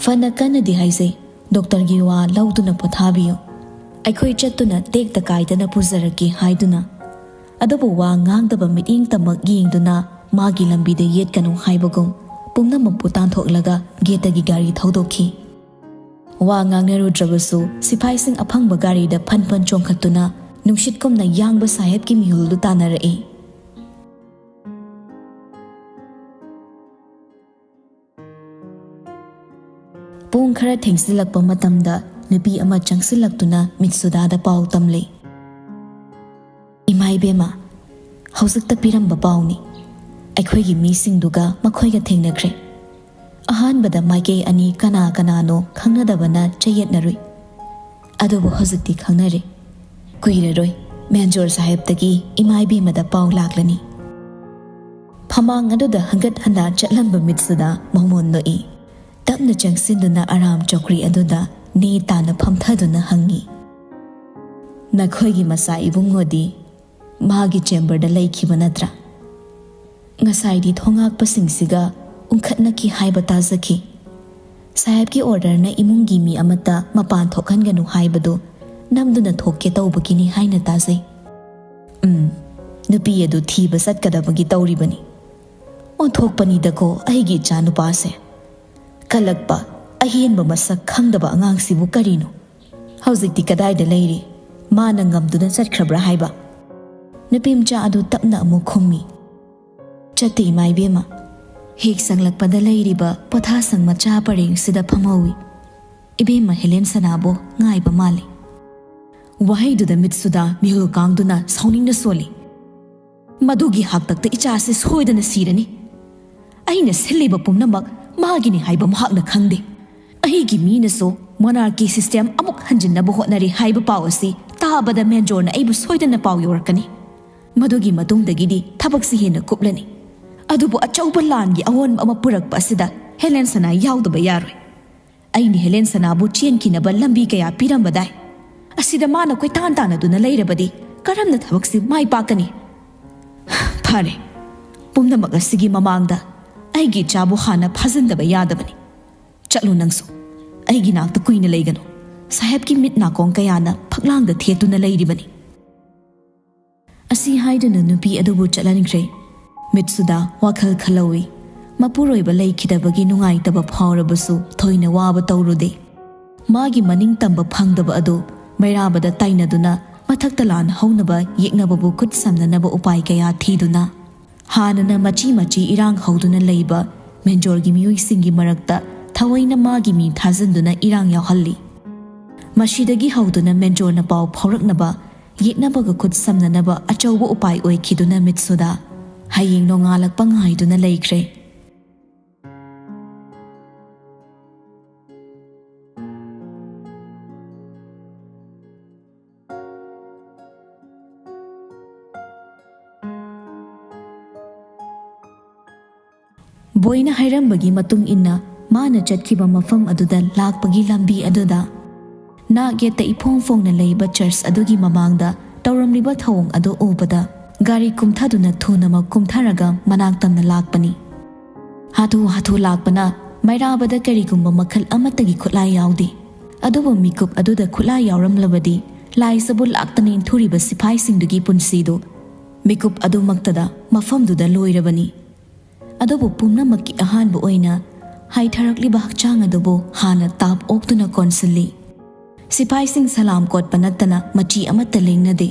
"ꯐꯅ ꯀꯟꯅꯗꯤ ꯍꯥꯏꯖꯩ, ꯗꯣꯛꯇꯔꯒꯤ ꯋꯥ ꯂꯧꯗꯨꯅ ꯄꯣꯊꯥꯕꯤꯌꯨ꯫ ꯑꯩꯈꯣꯏ ꯆꯠꯇꯨꯅ ꯇꯦꯛꯇ ꯀꯥꯏꯗꯅ ꯄꯨꯖꯔꯛꯀꯦ" ꯍꯥꯏꯗꯨꯅ꯫ ꯑꯗꯨꯕꯨ ꯋꯥ ꯉꯥꯡꯗꯕ ꯃꯤꯠꯌꯦꯡꯇꯃꯛ ꯌꯦꯡꯗꯨꯅ ꯃꯥꯒꯤ ꯂꯝꯕꯤꯗ ꯌꯦꯠꯀꯅꯨ ꯍꯥꯏꯕꯒꯨꯝ ꯄꯨꯝꯅꯃꯛꯄꯨ ꯇꯥꯟꯊꯣꯛꯂꯒ ꯒꯦꯠꯇꯒꯤ ꯒꯥꯔꯤ ꯊꯧꯗꯣꯛꯈꯤ꯫ ꯋꯥ ꯉꯥꯡꯅꯔꯨꯗ꯭ꯔꯕꯁꯨ ꯁꯤꯐꯥꯏꯁꯤꯡ ꯑꯐꯪꯕ ꯒꯥꯔꯤꯗ ꯐꯟ ꯐꯟ ꯆꯣꯡꯈꯠꯇꯨꯅ ꯅꯨꯡꯁꯤꯠꯀꯨꯝꯅ ꯌꯥꯡꯕ ꯁꯥꯍꯦꯕꯀꯤ ꯃꯤꯍꯨꯜꯗꯨ ꯇꯥꯟꯅꯔꯛꯏ꯫ ꯄꯨꯡ ꯈꯔ ꯊꯦꯡꯖꯤꯜꯂꯛꯄ ꯃꯇꯝꯗ ꯅꯨꯄꯤ ꯑꯃ ꯆꯪꯁꯤꯜꯂꯛꯇꯨꯅ ꯃꯤꯠꯁꯨꯗꯥꯗ ꯄꯥꯎ ꯇꯝꯂꯤ꯫ "ꯏꯃꯥ ꯏꯕꯦꯝꯃ, ꯍꯧꯖꯤꯛꯇ ꯄꯤꯔꯝꯕ ꯄꯥꯎꯅꯤ꯫ ꯑꯩꯈꯣꯏꯒꯤ ꯃꯤꯁꯤꯡꯗꯨꯒ ꯃꯈꯣꯏꯒ ꯊꯦꯡꯅꯈ꯭ꯔꯦ꯫ ꯑꯍꯥꯟꯕꯗ ꯃꯥꯏꯀꯩ ꯑꯅꯤ ꯀꯅꯥ ꯀꯅꯥꯅꯣ ꯈꯪꯅꯗꯕꯅ ꯆꯌꯦꯠꯅꯔꯨꯏ꯫ ꯑꯗꯨꯕꯨ ꯍꯧꯖꯤꯛꯇꯤ ꯈꯪꯅꯔꯦ꯫ ꯀꯨꯏꯔꯔꯣꯏ ꯃꯦꯟꯖꯣꯔ ꯁꯥꯍꯦꯕꯇꯒꯤ ꯏꯃꯥ ꯏꯕꯦꯝꯃꯗ ꯄꯥꯎ ꯂꯥꯛꯂꯅꯤ꯫" ꯐꯃꯥꯡ ꯑꯗꯨꯗ ꯍꯟꯒꯠ ꯍꯟꯗꯥ ꯆꯠꯂꯝꯕ ꯃꯤꯠꯁꯤꯗ ꯃꯃꯣꯟ ꯅꯣꯛꯏ꯫ ꯇꯞꯅ ꯆꯪꯁꯤꯟꯗꯨꯅ ꯑꯔꯥꯝ ꯆꯧꯀ꯭ꯔꯤ ꯑꯗꯨꯗ ꯅꯦ ꯇꯥꯅ ꯐꯝꯊꯗꯨꯅ ꯍꯪꯉꯤ, "ꯅꯈꯣꯏꯒꯤ ꯃꯆꯥ ꯏꯕꯨꯡꯉꯣꯗꯤ ꯃꯥꯒꯤ ꯆꯦꯝꯕꯔꯗ ꯂꯩꯈꯤꯕ ꯅꯠꯇ꯭ꯔꯥ? ꯉꯁꯥꯏꯗꯤ ꯊꯣꯡꯉꯥꯛꯄꯁꯤꯡꯁꯤꯒ ꯎꯪꯈꯠꯅꯈꯤ ꯍꯥꯏꯕ ꯇꯥꯖꯈꯤ꯫ ꯁꯥꯍꯦꯕꯀꯤ ꯑꯣꯔꯗꯔꯅ ꯏꯃꯨꯡꯒꯤ ꯃꯤ ꯑꯃꯠꯇ ꯃꯄꯥꯟ ꯊꯣꯛꯍꯟꯒꯅꯨ ꯍꯥꯏꯕꯗꯨ ꯅꯝꯗꯨꯅ ꯊꯣꯛꯀꯦ ꯇꯧꯕꯒꯤꯅꯤ ꯍꯥꯏꯅ ꯇꯥꯖꯩ꯫ ꯎꯝ, ꯅꯨꯄꯤ ꯑꯗꯨ ꯊꯤꯕ ꯆꯠꯀꯗꯕꯒꯤ ꯇꯧꯔꯤꯕꯅꯤ꯫ ꯑꯣꯟꯊꯣꯛꯄꯅꯤꯗꯀꯣ ꯑꯩꯒꯤ ꯏꯆꯥ ꯅꯨꯄꯥꯁꯦ꯫ ꯀꯜꯂꯛꯄ, ꯑꯍꯦꯟꯕ ꯃꯁꯛ ꯈꯪꯗꯕ ꯑꯉꯥꯡꯁꯤꯕꯨ ꯀꯔꯤꯅꯣ? ꯍꯧꯖꯤꯛꯇꯤ ꯀꯗꯥꯏꯗ ꯂꯩꯔꯤ? ꯃꯥꯅ ꯉꯝꯗꯨꯅ ꯆꯠꯈ꯭ꯔꯕ꯭ꯔꯥ ꯍꯥꯏꯕ?" ꯅꯨꯄꯤ ꯃꯆꯥ ꯑꯗꯨ ꯇꯞꯅ ꯑꯃꯨꯛ ꯈꯨꯝꯃꯤ, "ꯆꯠꯇꯦ, ꯏꯃꯥ ꯏꯕꯦꯝꯃ꯫ ꯍꯦꯛ ꯆꯪꯂꯛꯄꯗ ꯂꯩꯔꯤꯕ ꯄꯣꯊꯥꯁꯪ ꯃꯆꯥ ꯄꯔꯦꯡꯁꯤꯗ ꯐꯝꯍꯧꯏ꯫ ꯏꯕꯦꯝꯃ ꯍꯦꯂꯦꯟ ꯁꯅꯥꯕꯨ ꯉꯥꯏꯕ ꯃꯥꯜꯂꯤ"꯫ ꯋꯥꯍꯩꯗꯨꯗ ꯃꯤꯠꯁꯨꯗꯥ ꯃꯤꯍꯨꯜ ꯀꯥꯡꯗꯨꯅ ꯁꯥꯎꯅꯤꯡꯅ ꯁꯣꯜꯂꯤ꯫ "ꯃꯗꯨꯒꯤ ꯍꯥꯛꯇꯛꯇ ꯏꯆꯥꯁꯦ ꯁꯣꯏꯗꯅ ꯁꯤꯔꯅꯤ꯫ ꯑꯩꯅ ꯁꯤꯜꯂꯤꯕ ꯄꯨꯝꯅꯃꯛ ꯃꯥꯒꯤꯅꯤ ꯍꯥꯏꯕ ꯃꯍꯥꯛꯅ ꯈꯪꯗꯦ꯫ ꯑꯩꯒꯤ ꯃꯤꯅꯁꯨ ꯃꯣꯅꯥꯔꯀꯤ ꯁꯤꯁꯇꯦꯝ ꯑꯃꯨꯛ ꯍꯟꯖꯤꯟꯅꯕ ꯍꯣꯠꯅꯔꯤ ꯍꯥꯏꯕ ꯄꯥꯎ ꯑꯁꯤ ꯇꯥꯕꯗ ꯃꯦꯟꯖꯣꯔꯅ ꯑꯩꯕꯨ ꯁꯣꯏꯗꯅ ꯄꯥꯎ ꯌꯧꯔꯛꯀꯅꯤ꯫ ꯃꯗꯨꯒꯤ ꯃꯇꯨꯡꯗꯒꯤꯗꯤ ꯊꯕꯛꯁꯤ ꯍꯦꯟꯅ ꯀꯨꯞꯂꯅꯤ꯫ ꯑꯗꯨꯕꯨ ꯑꯆꯧꯕ ꯂꯥꯟꯒꯤ ꯑꯑꯣꯟꯕ ꯑꯃ ꯄꯨꯔꯛꯄ ꯑꯁꯤꯗ ꯍꯦꯂꯦꯟ ꯁꯅꯥ ꯌꯥꯎꯗꯕ ꯌꯥꯔꯣꯏ꯫ ꯑꯩꯅ ꯍꯦꯂꯦꯟ ꯁꯅꯥꯕꯨ ꯆꯦꯟꯈꯤꯅꯕ ꯂꯝꯕꯤ ꯀꯌꯥ ꯄꯤꯔꯝꯕꯗꯥꯏ꯫ ꯑꯁꯤꯗ ꯃꯥꯅ ꯀꯣꯏꯇꯥꯟ ꯇꯥꯟꯅꯗꯨꯅ ꯂꯩꯔꯕꯗꯤ ꯀꯔꯝꯅ ꯊꯕꯛꯁꯤ ꯃꯥꯏ ꯄꯥꯛꯀꯅꯤ? ꯐꯔꯦ, ꯄꯨꯝꯅꯃꯛ ꯑꯁꯤꯒꯤ ꯃꯃꯥꯡꯗ ꯑꯩꯒꯤ ꯏꯆꯥꯕꯨ ꯍꯥꯟꯅ ꯐꯥꯖꯤꯟꯗꯕ ꯌꯥꯗꯕꯅꯤ꯫ ꯆꯠꯂꯨ ꯅꯪꯁꯨ꯫ ꯑꯩꯒꯤ ꯅꯥꯛꯇ ꯀꯨꯏꯅ ꯂꯩꯒꯅꯨ꯫ ꯁꯥꯍꯦꯕꯀꯤ ꯃꯤꯠ ꯅꯥꯀꯣꯡ ꯀꯌꯥꯅ ꯐꯛꯂꯥꯡꯗ ꯊꯦꯠꯇꯨꯅ ꯂꯩꯔꯤꯕꯅꯤ"꯫ ꯑꯁꯤ ꯍꯥꯏꯗꯨꯅ ꯅꯨꯄꯤ ꯑꯗꯨꯕꯨ ꯆꯠꯍꯟꯈ꯭ꯔꯦ꯫ ꯃꯤꯠꯁꯨꯗꯥ ꯋꯥꯈꯜ ꯈꯜꯍꯧꯏ꯫ ꯃꯄꯨꯔꯣꯏꯕ ꯂꯩꯈꯤꯗꯕꯒꯤ ꯅꯨꯡꯉꯥꯏꯇꯕ ꯐꯥꯎꯔꯕꯁꯨ ꯊꯣꯏꯅ ꯋꯥꯕ ꯇꯧꯔꯨꯗꯦ꯫ ꯃꯥꯒꯤ ꯃꯅꯤꯡ ꯇꯝꯕ ꯐꯪꯗꯕ ꯑꯗꯨ ꯃꯩꯔꯥꯕꯗ ꯇꯥꯏꯅꯗꯨꯅ ꯃꯊꯛꯇ ꯂꯥꯟ ꯍꯧꯅꯕ ꯌꯦꯛꯅꯕꯕꯨ ꯈꯨꯠ ꯁꯝꯅꯅꯕ ꯎꯄꯥꯏ ꯀꯌꯥ ꯊꯤꯗꯨꯅ, ꯍꯥꯟꯅꯅ ꯃꯆꯤ ꯃꯆꯤ ꯏꯔꯥꯡ ꯍꯧꯗꯨꯅ ꯂꯩꯕ ꯃꯦꯟꯖꯣꯔꯒꯤ ꯃꯤꯑꯣꯏꯁꯤꯡꯒꯤ ꯃꯔꯛꯇ ꯊꯑꯣꯏꯅ ꯃꯥꯒꯤ ꯃꯤ ꯊꯥꯖꯤꯟꯗꯨꯅ ꯏꯔꯥꯡ ꯌꯥꯎꯍꯜꯂꯤ꯫ ꯃꯁꯤꯗꯒꯤ ꯍꯧꯗꯨꯅ ꯃꯦꯟꯖꯣꯔꯅ ꯄꯥꯎ ꯐꯥꯎꯔꯛꯅꯕ, ꯌꯦꯛꯅꯕꯒ ꯈꯨꯠ ꯁꯝꯅꯅꯕ ꯑꯆꯧꯕ ꯎꯄꯥꯏ ꯑꯣꯏꯈꯤꯗꯨꯅ ꯃꯤꯠꯁꯨꯗ ꯍꯌꯦꯡ ꯅꯣꯡꯉꯥꯜꯂꯛꯄ ꯉꯥꯏꯗꯨꯅ ꯂꯩꯈ꯭ꯔꯦ꯫ ꯕꯣꯏꯅ ꯍꯥꯏꯔꯝꯕꯒꯤ ꯃꯇꯨꯡ ꯏꯟꯅ, ꯃꯥꯅ ꯆꯠꯈꯤꯕ ꯃꯐꯝ ꯑꯗꯨꯗ ꯂꯥꯛꯄꯒꯤ ꯂꯝꯕꯤ ꯑꯗꯨꯗ ꯅꯥꯛ ꯌꯦꯠꯇ ꯏꯐꯣꯡ ꯐꯣꯡꯅ ꯂꯩꯕ ꯆꯔꯆ ꯑꯗꯨꯒꯤ ꯃꯃꯥꯡꯗ ꯇꯧꯔꯝꯂꯤꯕ ꯊꯧꯑꯣꯡ ꯑꯗꯨ ꯎꯕꯗ ꯒꯥꯔꯤ ꯀꯨꯝꯊꯗꯨꯅ ꯊꯨꯅꯃꯛ ꯀꯨꯝꯊꯔꯒ ꯃꯅꯥꯛ ꯇꯝꯅ ꯂꯥꯛꯄꯅꯤ꯫ ꯍꯥꯊꯨ ꯍꯥꯊꯨ ꯂꯥꯛꯄꯅ ꯃꯩꯔꯥꯕꯗ ꯀꯔꯤꯒꯨꯝꯕ ꯃꯈꯜ ꯑꯃꯠꯇꯒꯤ ꯈꯨꯠꯂꯥꯏ ꯌꯥꯎꯗꯦ꯫ ꯑꯗꯨꯕꯨ ꯃꯤꯀꯨꯞ ꯑꯗꯨꯗ ꯈꯨꯠꯂꯥꯏ ꯌꯥꯎꯔꯝꯂꯕꯗꯤ ꯂꯥꯏꯖꯕꯨ ꯂꯥꯛꯇꯅ ꯏꯟꯊꯨꯔꯤꯕ ꯁꯤꯐꯥꯏꯁꯤꯡꯗꯨꯒꯤ ꯄꯨꯟꯁꯤꯗꯨ ꯃꯤꯀꯨꯞ ꯑꯗꯨꯃꯛꯇꯗ ꯃꯐꯝꯗꯨꯗ ꯂꯣꯏꯔꯕꯅꯤ꯫ ꯑꯗꯨꯕꯨ ꯄꯨꯝꯅꯃꯛꯀꯤ ꯑꯍꯥꯟꯕ ꯑꯣꯏꯅ ꯍꯥꯏꯊꯔꯛꯂꯤꯕ ꯍꯛꯆꯥꯡ ꯑꯗꯨꯕꯨ ꯍꯥꯟꯅ ꯇꯥꯞ ꯑꯣꯛꯇꯨꯅ ꯀꯣꯟꯁꯤꯜꯂꯤ꯫ ꯁꯤꯐꯥꯏꯁꯤꯡ ꯁꯂꯥꯝ ꯀꯣꯠꯄ ꯅꯠꯇꯅ ꯃꯆꯤ ꯑꯃꯠꯇ ꯂꯦꯡꯅꯗꯦ꯫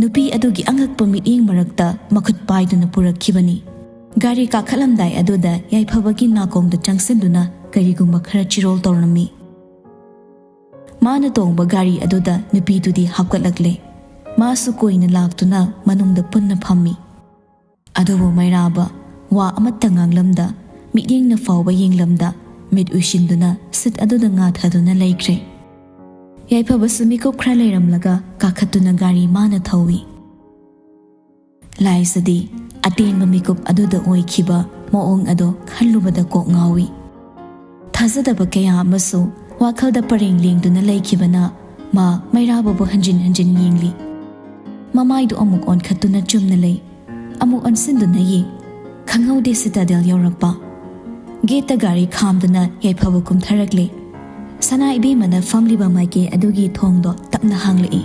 ꯅꯨꯄꯤ ꯑꯗꯨꯒꯤ ꯑꯉꯛꯄ ꯃꯤꯠꯌꯦꯡ ꯃꯔꯛꯇ ꯃꯈꯨꯠ ꯄꯥꯏꯗꯨꯅ ꯄꯨꯔꯛꯈꯤꯕꯅꯤ꯫ ꯒꯥꯔꯤ ꯀꯥꯈꯠꯂꯝꯗꯥꯏ ꯑꯗꯨꯗ ꯌꯥꯏꯐꯕꯒꯤ ꯅꯥꯀꯣꯡꯗ ꯆꯪꯁꯤꯟꯗꯨꯅ ꯀꯔꯤꯒꯨꯝꯕ ꯈꯔ ꯆꯤꯔꯣꯜ ꯇꯧꯔꯝꯃꯤ꯫ ꯃꯥꯅ ꯇꯣꯡꯕ ꯒꯥꯔꯤ ꯑꯗꯨꯗ ꯅꯨꯄꯤꯗꯨꯗꯤ ꯍꯥꯞꯀꯠꯂꯛꯂꯦ꯫ ꯃꯥꯁꯨ ꯀꯣꯏꯅ ꯂꯥꯛꯇꯨꯅ ꯃꯅꯨꯡꯗ ꯄꯨꯟꯅ ꯐꯝꯃꯤ꯫ ꯑꯗꯨꯕꯨ ꯃꯩꯔꯥꯕ ꯋꯥ ꯑꯃꯠꯇ ꯉꯥꯡꯂꯝꯗ, ꯃꯤꯠꯌꯦꯡꯅ ꯐꯥꯎꯕ ꯌꯦꯡꯂꯝꯗ, ꯃꯤꯠ ꯎꯏꯁꯤꯟꯗꯨꯅ ꯁꯤꯠ ꯑꯗꯨꯗ ꯉꯥꯊꯗꯨꯅ ꯂꯩꯈ꯭ꯔꯦ꯫ ꯌꯥꯏꯐꯕꯁꯨ ꯃꯤꯀꯨꯞ ꯈꯔ ꯂꯩꯔꯝꯂꯒ ꯀꯥꯈꯠꯇꯨꯅ ꯒꯥꯔꯤ ꯃꯥꯅ ꯊꯧꯏ꯫ ꯂꯥꯏꯖꯗꯤ ꯑꯇꯦꯟꯕ ꯃꯤꯀꯨꯞ ꯑꯗꯨꯗ ꯑꯣꯏꯈꯤꯕ ꯃꯑꯣꯡ ꯑꯗꯣ ꯈꯜꯂꯨꯕꯗ ꯀꯣꯛ ꯉꯥꯎꯏ꯫ ꯊꯥꯖꯗꯕ ꯀꯌꯥ ꯑꯃꯁꯨ ꯋꯥꯈꯜꯗ ꯄꯔꯦꯡ ꯂꯦꯡꯗꯨꯅ ꯂꯩꯈꯤꯕꯅ ꯃꯥ ꯃꯩꯔꯥꯕꯕꯨ ꯍꯟꯖꯤꯟ ꯍꯟꯖꯤꯟ ꯌꯦꯡꯂꯤ꯫ ꯃꯃꯥꯏꯗꯨ ꯑꯃꯨꯛ ꯑꯣꯟꯈꯠꯇꯨꯅ ꯆꯨꯝꯅ ꯂꯩ, ꯑꯃꯨꯛ ꯑꯣꯟꯁꯤꯟꯗꯨꯅ ꯌꯦꯡ꯫ ꯈꯪꯍꯧꯗꯦ ꯁꯤꯇꯥꯗꯦꯜ ꯌꯧꯔꯛꯄ꯫ ꯒꯦꯠꯇ ꯒꯥꯔꯤ ꯈꯥꯝꯗꯨꯅ ꯌꯥꯏꯐꯕ ꯀꯨꯝꯊꯔꯛꯂꯦ꯫ ꯁꯅꯥ ꯏꯕꯦꯝꯃꯅ ꯐꯝꯂꯤꯕ ꯃꯥꯏꯀꯩ ꯑꯗꯨꯒꯤ ꯊꯣꯡꯗꯣ ꯇꯞꯅ ꯍꯥꯡꯂꯛꯏ꯫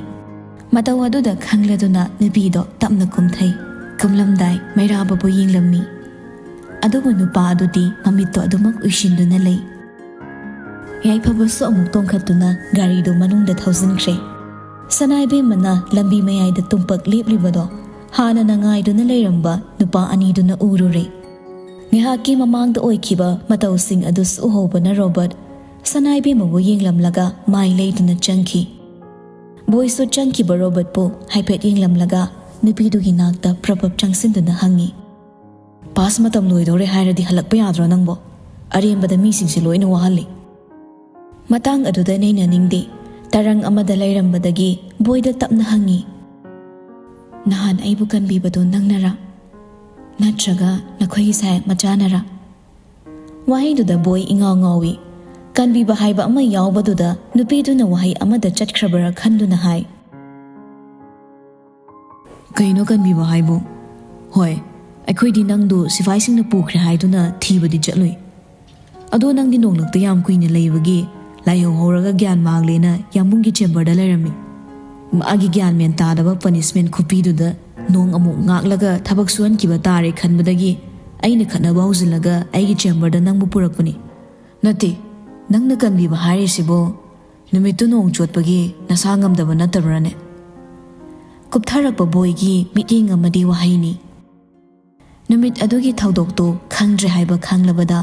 ꯃꯇꯧ ꯑꯗꯨꯗ ꯈꯪꯂꯗꯨꯅ ꯅꯨꯄꯤꯗꯣ ꯇꯞꯅ ꯀꯨꯝꯊꯩ꯫ ꯀꯨꯝꯂꯝꯗꯥꯏ ꯃꯩꯔꯥꯕꯕꯨ ꯌꯦꯡꯂꯝꯃꯤ꯫ ꯑꯗꯨꯕꯨ ꯅꯨꯄꯥ ꯑꯗꯨꯗꯤ ꯃꯃꯤꯠꯇꯣ ꯑꯗꯨꯃꯛ ꯎꯏꯁꯤꯟꯗꯨꯅ ꯂꯩ꯫ ꯌꯥꯏꯐꯕꯁꯨ ꯑꯃꯨꯛ ꯇꯣꯡꯈꯠꯇꯨꯅ ꯒꯥꯔꯤꯗꯨ ꯃꯅꯨꯡꯗ ꯊꯧꯖꯤꯟꯈ꯭ꯔꯦ꯫ ꯁꯅꯥ ꯏꯕꯦꯝꯃꯅ ꯂꯝꯕꯤ ꯃꯌꯥꯏꯗ ꯇꯨꯝꯄꯛ ꯂꯦꯞꯂꯤꯕꯗꯣ ꯍꯥꯟꯅꯅ ꯉꯥꯏꯗꯨꯅ ꯂꯩꯔꯝꯕ ꯅꯨꯄꯥ ꯑꯅꯤꯗꯨꯅ ꯎꯔꯨꯔꯦ꯫ ꯉꯥꯏꯍꯥꯛꯀꯤ ꯃꯃꯥꯡꯗ ꯑꯣꯏꯈꯤꯕ ꯃꯇꯧꯁꯤꯡ ꯑꯗꯨꯁꯨ ꯎꯍꯧꯕꯅ ꯔꯣꯕꯔꯠ ꯁꯅꯥ ꯏꯕꯦꯝꯃꯕꯨ ꯌꯦꯡꯂꯝꯂꯒ ꯃꯥꯏ ꯂꯩꯗꯨꯅ ꯆꯪꯈꯤ꯫ ꯕꯣꯏꯁꯨ ꯆꯪꯈꯤꯕ ꯔꯣꯕꯔꯠꯄꯨ ꯍꯥꯏꯐꯦꯠ ꯌꯦꯡꯂꯝꯂꯒ ꯅꯨꯄꯤꯗꯨꯒꯤ ꯅꯥꯛꯇ ꯄ꯭ꯔꯞ ꯄ꯭ꯔꯞ ꯆꯪꯁꯤꯟꯗꯨꯅ ꯍꯪꯉꯤ꯫ "ꯄꯥꯁ ꯃꯇꯝ ꯂꯣꯏꯗꯧꯔꯦ ꯍꯥꯏꯔꯗꯤ ꯍꯜꯂꯛꯄ ꯌꯥꯗ꯭ꯔꯣ ꯅꯪꯕꯣ? ꯑꯔꯦꯝꯕꯗ ꯃꯤꯁꯤꯡꯁꯦ ꯂꯣꯏꯅ ꯋꯥꯍꯜꯂꯤ꯫" ꯃꯇꯥꯡ ꯑꯗꯨꯗ ꯅꯩꯅꯅꯤꯡꯗꯦ꯫ ꯇꯔꯪ ꯑꯃꯗ ꯂꯩꯔꯝꯕꯗꯒꯤ ꯕꯣꯏꯗ ꯇꯞꯅ ꯍꯪꯉꯤ, "ꯅꯍꯥꯟ ꯑꯩꯕꯨ ꯀꯟꯕꯤꯕꯗꯣ ꯅꯪꯅꯔꯥ? ꯅꯠꯇ꯭ꯔꯒ ꯅꯈꯣꯏꯒꯤ ꯁꯥꯌꯦꯛ ꯃꯆꯥꯅꯔꯥ?" ꯋꯥꯍꯩꯗꯨꯗ ꯕꯣꯏ ꯏꯉꯥꯎ ꯉꯥꯎꯏ꯫ ꯀꯟꯕꯤꯕ ꯍꯥꯏꯕ ꯑꯃ ꯌꯥꯎꯕꯗꯨꯗ ꯅꯨꯄꯤꯗꯨꯅ ꯋꯥꯍꯩ ꯑꯃꯗ ꯆꯠꯈ꯭ꯔꯕꯔꯥ ꯈꯟꯗꯨꯅ ꯍꯥꯏ, "ꯀꯩꯅꯣ ꯀꯟꯕꯤꯕ ꯍꯥꯏꯕꯨ? ꯍꯣꯏ, ꯑꯩꯈꯣꯏꯗꯤ ꯅꯪꯗꯨ ꯁꯤꯐꯥꯏꯁꯤꯡꯅ ꯄꯨꯈ꯭ꯔꯦ ꯍꯥꯏꯗꯨꯅ ꯊꯤꯕꯗꯤ ꯆꯠꯂꯨꯏ꯫ ꯑꯗꯣ ꯅꯪꯗꯤ ꯅꯣꯡꯂꯛꯇ ꯌꯥꯝ ꯀꯨꯏꯅ ꯂꯩꯕꯒꯤ ꯂꯥꯏꯍꯧ ꯍꯧꯔꯒ ꯒ꯭ꯌꯥꯟ ꯃꯥꯡꯂꯦꯅ ꯌꯥꯝꯕꯨꯡꯒꯤ ꯆꯦꯝꯕꯔꯗ ꯂꯩꯔꯝꯃꯤ꯫ ꯃꯥꯒꯤ ꯒ꯭ꯌꯥꯟ ꯃꯦꯟ ꯇꯥꯗꯕ ꯄꯅꯤꯁꯃꯦꯟ ꯈꯨꯄꯤꯗꯨꯗ ꯅꯣꯡ ꯑꯃꯨꯛ ꯉꯥꯛꯂꯒ ꯊꯕꯛ ꯁꯨꯍꯟꯈꯤꯕ ꯇꯥꯔꯦ ꯈꯟꯕꯗꯒꯤ ꯑꯩꯅ ꯈꯠꯅꯕ ꯍꯧꯖꯤꯜꯂꯒ ꯑꯩꯒꯤ ꯆꯦꯝꯕꯔꯗ ꯅꯪꯕꯨ ꯄꯨꯔꯛꯄꯅꯤ꯫" "ꯅꯠꯇꯦ, ꯅꯪꯅ ꯀꯟꯕꯤꯕ ꯍꯥꯏꯔꯤꯁꯤꯕꯨ ꯅꯨꯃꯤꯠꯇꯨ ꯅꯣꯡ ꯆꯣꯠꯄꯒꯤ ꯅꯁꯥ ꯉꯝꯗꯕ ꯅꯠꯇꯕ꯭ꯔꯥꯅꯦ?" ꯀꯨꯞꯊꯔꯛꯄ ꯕꯣꯏꯒꯤ ꯃꯤꯠꯌꯦꯡ ꯑꯃꯗꯤ ꯋꯥꯍꯩꯅꯤ꯫ ꯅꯨꯃꯤꯠ ꯑꯗꯨꯒꯤ ꯊꯧꯗꯣꯛꯇꯨ ꯈꯪꯗ꯭ꯔꯦ ꯍꯥꯏꯕ ꯈꯪꯂꯕꯗ,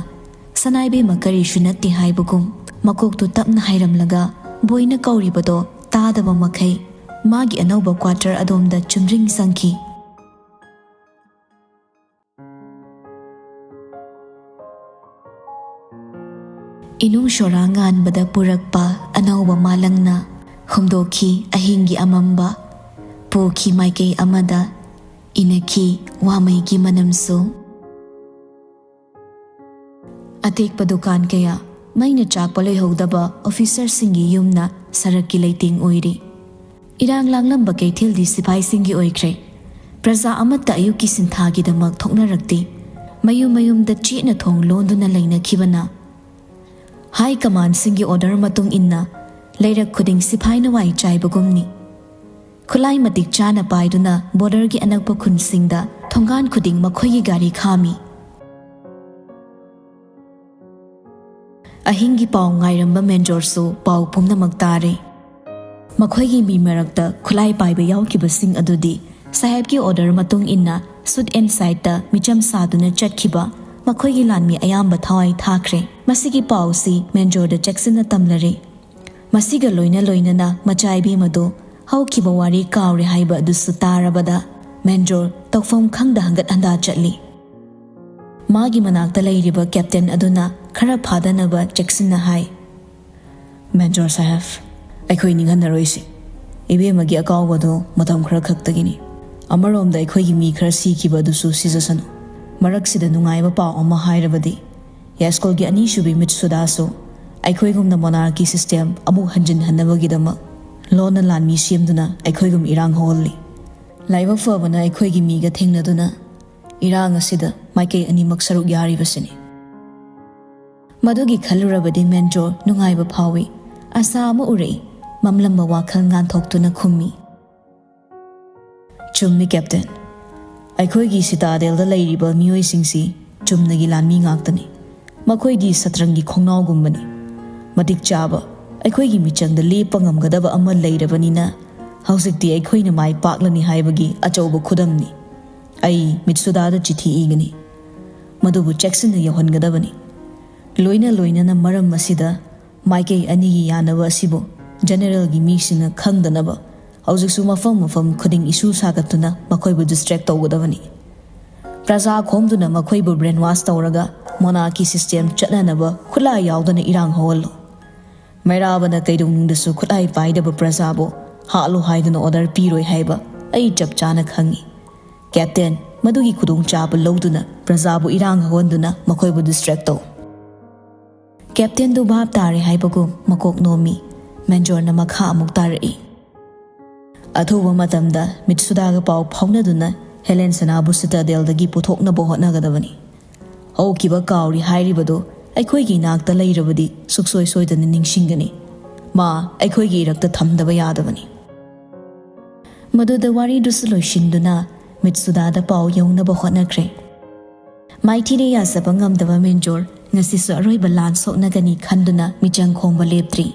ꯁꯅꯥꯏꯕꯦꯝꯃ ꯀꯔꯤꯁꯨ ꯅꯠꯇꯦ ꯍꯥꯏꯕꯒꯨꯝ ꯃꯀꯣꯛꯇꯨ ꯇꯞꯅ ꯍꯥꯏꯔꯝꯂꯒ, ꯕꯣꯏꯅ ꯀꯧꯔꯤꯕꯗꯣ ꯇꯥꯗꯕ ꯃꯈꯩ ꯃꯥꯒꯤ ꯑꯅꯧꯕ ꯀ꯭ꯋꯥꯇꯔ ꯑꯗꯣꯝꯗ ꯆꯨꯝꯗ꯭ꯔꯤꯡ ꯆꯪꯈꯤ꯫ ꯏꯅꯨꯡ ꯁꯣꯔꯥ ꯉꯥꯟꯕꯗ ꯄꯨꯔꯛꯄ ꯑꯅꯧꯕ ꯃꯥꯂꯪꯅ ꯍꯨꯝꯗꯣꯛꯈꯤ ꯑꯍꯤꯡꯒꯤ ꯑꯃꯝꯕ꯫ ꯄꯨꯈꯤ ꯃꯥꯏꯀꯩ ꯑꯃꯗ, ꯏꯅꯈꯤ ꯋꯥꯃꯩꯒꯤ ꯃꯅꯝꯁꯨ꯫ ꯑꯇꯦꯛꯄ ꯗꯨꯀꯥꯟ ꯀꯌꯥ, ꯃꯩꯅ ꯆꯥꯛꯄ ꯂꯣꯏꯍꯧꯗꯕ ꯑꯣꯐꯤꯁꯔꯁꯤꯡꯒꯤ ꯌꯨꯝꯅ ꯁꯔꯛꯀꯤ ꯂꯩꯇꯦꯡ ꯑꯣꯏꯔꯤ꯫ ꯏꯔꯥꯡ ꯂꯥꯡꯂꯝꯕ ꯀꯩꯊꯦꯜꯗꯤ ꯁꯤꯐꯥꯏꯁꯤꯡꯒꯤ ꯑꯣꯏꯈ꯭ꯔꯦ꯫ ꯄ꯭ꯔꯖꯥ ꯑꯃꯠꯇ ꯑꯌꯨꯛꯀꯤ ꯁꯤꯟꯊꯥꯒꯤꯗꯃꯛ ꯊꯣꯛꯅꯔꯛꯇꯦ꯫ ꯃꯌꯨꯝ ꯃꯌꯨꯝꯗ ꯆꯦꯠꯅ ꯊꯣꯡ ꯂꯣꯟꯗꯨꯅ ꯂꯩꯅꯈꯤꯕꯅ ꯍꯥꯏ ꯀꯃꯥꯟꯁꯤꯡꯒꯤ ꯑꯣꯔꯗꯔ ꯃꯇꯨꯡ ꯏꯟꯅ ꯂꯩꯔꯛ ꯈꯨꯗꯤꯡ ꯁꯤꯐꯥꯏꯅ ꯋꯥꯏ ꯆꯥꯏꯕꯒꯨꯝꯅꯤ꯫ ꯈꯨꯠꯂꯥꯏ ꯃꯇꯤꯛ ꯆꯥꯅ ꯄꯥꯏꯗꯨꯅ ꯕꯣꯔꯗꯔꯒꯤ ꯑꯅꯛꯄ ꯈꯨꯟꯁꯤꯡꯗ ꯊꯣꯡꯒꯥꯟ ꯈꯨꯗꯤꯡ ꯃꯈꯣꯏꯒꯤ ꯒꯥꯔꯤ ꯈꯥꯝꯃꯤ꯫ ꯑꯍꯤꯡꯒꯤ ꯄꯥꯎ ꯉꯥꯏꯔꯝꯕ ꯃꯦꯟꯖꯣꯔꯁꯨ ꯄꯥꯎ ꯄꯨꯝꯅꯃꯛ ꯇꯥꯔꯦ꯫ ꯃꯈꯣꯏꯒꯤ ꯃꯤ ꯃꯔꯛꯇ ꯈꯨꯠꯂꯥꯏ ꯄꯥꯏꯕ ꯌꯥꯎꯈꯤꯕꯁꯤꯡ ꯑꯗꯨꯗꯤ ꯁꯥꯍꯦꯕꯀꯤ ꯑꯣꯔꯗꯔ ꯃꯇꯨꯡ ꯏꯟꯅ ꯁꯨꯠ ꯑꯦꯟ ꯁꯥꯏꯠꯇ ꯃꯤꯆꯝ ꯁꯥꯗꯨꯅ ꯆꯠꯈꯤꯕ ꯃꯈꯣꯏꯒꯤ ꯂꯥꯟꯃꯤ ꯑꯌꯥꯝꯕ ꯊꯋꯥꯏ ꯊꯥꯈ꯭ꯔꯦ꯫ ꯃꯁꯤꯒꯤ ꯄꯥꯎꯁꯤ ꯃꯦꯟꯖꯣꯔꯗ ꯆꯦꯛꯁꯤꯟꯅ ꯇꯝꯂꯔꯦ꯫ ꯃꯁꯤꯒ ꯂꯣꯏꯅ ꯂꯣꯏꯅꯅ ꯃꯆꯥ ꯏꯕꯦꯝ ꯑꯗꯨ ꯍꯧꯈꯤꯕ ꯋꯥꯔꯤ ꯀꯥꯎꯔꯦ ꯍꯥꯏꯕ ꯑꯗꯨꯁꯨ ꯇꯥꯔꯕꯗ ꯃꯦꯟꯖꯣꯔ ꯇꯧꯐꯝ ꯈꯪꯗ ꯍꯪꯒꯠ ꯍꯟꯗꯥ ꯆꯠꯂꯤ꯫ ꯃꯥꯒꯤ ꯃꯅꯥꯛꯇ ꯂꯩꯔꯤꯕ ꯀꯦꯞꯇꯦꯟ ꯑꯗꯨꯅ ꯈꯔ ꯐꯥꯗꯅꯕ ꯆꯦꯛꯁꯤꯟꯅ ꯍꯥꯏ, "ꯃꯦꯟꯖꯣꯔ ꯁꯥꯍꯦꯕ, ꯑꯩꯈꯣꯏ ꯅꯤꯡꯍꯟꯅꯔꯣꯏꯁꯤ꯫ ꯏꯕꯦꯝꯃꯒꯤ ꯑꯀꯥꯎꯕꯗꯨ ꯃꯇꯝ ꯈꯔ ꯈꯛꯇꯒꯤꯅꯤ꯫ ꯑꯃꯔꯣꯝꯗ ꯑꯩꯈꯣꯏꯒꯤ ꯃꯤ ꯈꯔ ꯁꯤꯈꯤꯕ ꯑꯗꯨꯁꯨ ꯁꯤꯖꯁꯅꯨ꯫ ꯃꯔꯛꯁꯤꯗ ꯅꯨꯡꯉꯥꯏꯕ ꯄꯥꯎ ꯑꯃ ꯍꯥꯏꯔꯕꯗꯤ, ꯌꯥꯏꯁ꯭ꯀꯨꯜꯒꯤ ꯑꯅꯤꯁꯨꯕꯤ ꯃꯤꯠꯁꯨꯗꯥꯁꯨ ꯑꯩꯈꯣꯏꯒꯨꯝꯅ ꯃꯣꯅꯥꯔꯀꯤ ꯁꯤꯁꯇꯦꯝ ꯑꯃꯨꯛ ꯍꯟꯖꯤꯟꯍꯟꯅꯕꯒꯤꯗꯃꯛ ꯂꯣꯟꯅ ꯂꯥꯟꯃꯤ ꯁꯦꯝꯗꯨꯅ ꯑꯩꯈꯣꯏꯒꯨꯝ ꯏꯔꯥꯡ ꯍꯧꯍꯜꯂꯤ꯫ ꯂꯥꯏꯕꯛ ꯐꯕꯅ ꯑꯩꯈꯣꯏꯒꯤ ꯃꯤꯒ ꯊꯦꯡꯅꯗꯨꯅ ꯏꯔꯥꯡ ꯑꯁꯤꯗ ꯃꯥꯏꯀꯩ ꯑꯅꯤꯃꯛ ꯁꯔꯨꯛ ꯌꯥꯔꯤꯕꯁꯤꯅꯤ꯫" ꯃꯗꯨꯒꯤ ꯈꯜꯂꯨꯔꯕꯗꯤ ꯃꯦꯟꯖꯣꯔ ꯅꯨꯡꯉꯥꯏꯕ ꯐꯥꯎꯏ꯫ ꯑꯁꯥ ꯑꯃ ꯎꯔꯛꯏ꯫ ꯃꯝꯂꯝꯕ ꯋꯥꯈꯜ ꯉꯥꯟꯊꯣꯛꯇꯨꯅ ꯈꯨꯝꯃꯤ, "ꯆꯨꯝꯃꯤ, ꯀꯦꯞꯇꯦꯟ꯫ ꯑꯩꯈꯣꯏꯒꯤ ꯁꯤꯇꯥꯗꯦꯜꯗ ꯂꯩꯔꯤꯕ ꯃꯤꯑꯣꯏꯁꯤꯡꯁꯤ ꯆꯨꯝꯅꯒꯤ ꯂꯥꯟꯃꯤ ꯉꯥꯛꯇꯅꯤ꯫ ꯃꯈꯣꯏꯗꯤ ꯁꯇ꯭ꯔꯪꯒꯤ ꯈꯣꯡꯅꯥꯎꯒꯨꯝꯕꯅꯤ꯫ ꯃꯇꯤꯛ ꯆꯥꯕ, ꯑꯩꯈꯣꯏꯒꯤ ꯃꯤꯆꯪꯗ ꯂꯦꯞꯄ ꯉꯝꯒꯗꯕ ꯑꯃ ꯂꯩꯔꯕꯅꯤꯅ ꯍꯧꯖꯤꯛꯇꯤ ꯑꯩꯈꯣꯏꯅ ꯃꯥꯏ ꯄꯥꯛꯂꯅꯤ ꯍꯥꯏꯕꯒꯤ ꯑꯆꯧꯕ ꯈꯨꯗꯝꯅꯤ꯫ ꯑꯩ ꯃꯤꯠꯁꯨꯗꯥꯗ ꯆꯤꯊꯤ ꯏꯒꯅꯤ꯫ ꯃꯗꯨꯕꯨ ꯆꯦꯛꯁꯤꯟꯅ ꯌꯧꯍꯟꯒꯗꯕꯅꯤ꯫ ꯂꯣꯏꯅ ꯂꯣꯏꯅꯅ ꯃꯔꯝ ꯑꯁꯤꯗ ꯃꯥꯏꯀꯩ ꯑꯅꯤꯒꯤ ꯌꯥꯅꯕ ꯑꯁꯤꯕꯨ ꯖꯦꯅꯦꯔꯦꯜꯒꯤ ꯃꯤꯁꯤꯡꯅ ꯈꯪꯗꯅꯕ ꯍꯧꯖꯤꯛꯁꯨ ꯃꯐꯝ ꯃꯐꯝ ꯈꯨꯗꯤꯡ ꯏꯁꯨ ꯁꯥꯒꯠꯇꯨꯅ ꯃꯈꯣꯏꯕꯨ ꯗꯤꯁꯇ꯭ꯔꯦꯛ ꯇꯧꯒꯗꯕꯅꯤ꯫ ꯄ꯭ꯔꯖꯥ ꯈꯣꯝꯗꯨꯅ ꯃꯈꯣꯏꯕꯨ ꯕ꯭ꯔꯦꯟꯋꯥꯁ ꯇꯧꯔꯒ ꯃꯣꯅꯥꯔꯀꯤ ꯁꯤꯁꯇꯦꯝ ꯆꯠꯅꯅꯕ ꯈꯨꯠꯂꯥꯏ ꯌꯥꯎꯗꯅ ꯏꯔꯥꯡ ꯍꯧꯍꯜꯂꯨ꯫ ꯃꯩꯔꯥꯕꯅ ꯀꯩꯗꯧꯅꯨꯡꯗꯁꯨ ꯈꯨꯠꯂꯥꯏ ꯄꯥꯏꯗꯕ ꯄ꯭ꯔꯖꯥꯕꯨ ꯍꯥꯠꯂꯨ ꯍꯥꯏꯗꯨꯅ ꯑꯣꯔꯗꯔ ꯄꯤꯔꯣꯏ ꯍꯥꯏꯕ ꯑꯩ ꯆꯞ ꯆꯥꯅ ꯈꯪꯏ꯫ ꯀꯦꯞꯇꯦꯟ, ꯃꯗꯨꯒꯤ ꯈꯨꯗꯣꯡꯆꯥꯕ ꯂꯧꯗꯨꯅ ꯄ꯭ꯔꯖꯥꯕꯨ ꯏꯔꯥꯡ ꯍꯧꯍꯟꯗꯨꯅ ꯃꯈꯣꯏꯕꯨ ꯗꯤꯁꯇ꯭ꯔꯦꯛ ꯇꯧ꯫ ꯀꯦꯞꯇꯦꯟꯗꯨ ꯚꯥꯞ ꯇꯥꯔꯦ ꯍꯥꯏꯕꯒꯨꯝ ꯃꯀꯣꯛ ꯅꯣꯝꯃꯤ꯫ ꯃꯦꯟꯖꯣꯔꯅ ꯃꯈꯥ ꯑꯃꯨꯛ ꯇꯥꯔꯛꯏ꯫ ꯑꯊꯨꯕ ꯃꯇꯝꯗ ꯃꯤꯠꯁꯨꯗꯥꯒ ꯄꯥꯎ ꯐꯥꯎꯅꯗꯨꯅ ꯍꯦꯂꯦꯟ ꯁꯅꯥꯕꯨ ꯁꯤꯇꯥꯗꯦꯜꯗꯒꯤ ꯄꯨꯊꯣꯛꯅꯕ ꯍꯣꯠꯅꯒꯗꯕꯅꯤ꯫ ꯍꯧꯈꯤꯕ ꯀꯥꯎꯔꯤ ꯍꯥꯏꯔꯤꯕꯗꯨ ꯑꯩꯈꯣꯏꯒꯤ ꯏꯅꯥꯛꯇ ꯂꯩꯔꯕꯗꯤ ꯁꯨꯛꯁꯣꯏ ꯁꯣꯏꯗꯅ ꯅꯤꯡꯁꯤꯡꯒꯅꯤ꯫ ꯃꯥ ꯑꯩꯈꯣꯏꯒꯤ ꯏꯔꯛꯇ ꯊꯝꯗꯕ ꯌꯥꯗꯕꯅꯤ꯫ ꯃꯗꯨꯗ ꯋꯥꯔꯤꯗꯨꯁꯨ ꯂꯣꯏꯁꯤꯟꯗꯨꯅ ꯃꯤꯠꯁꯨꯗꯥꯗ ꯄꯥꯎ ꯌꯧꯅꯕ ꯍꯣꯠꯅꯈ꯭ꯔꯦ꯫ ꯃꯥꯏꯊꯤꯔꯦ ꯌꯥꯖꯕ ꯉꯝꯗꯕ ꯃꯦꯟꯖꯣꯔ ꯉꯁꯤꯁꯨ ꯑꯔꯣꯏꯕ ꯂꯥꯟ ꯁꯣꯛꯅꯒꯅꯤ ꯈꯟꯗꯨꯅ ꯃꯤꯆꯪ ꯈꯣꯝꯕ ꯂꯦꯞꯇ꯭ꯔꯤ꯫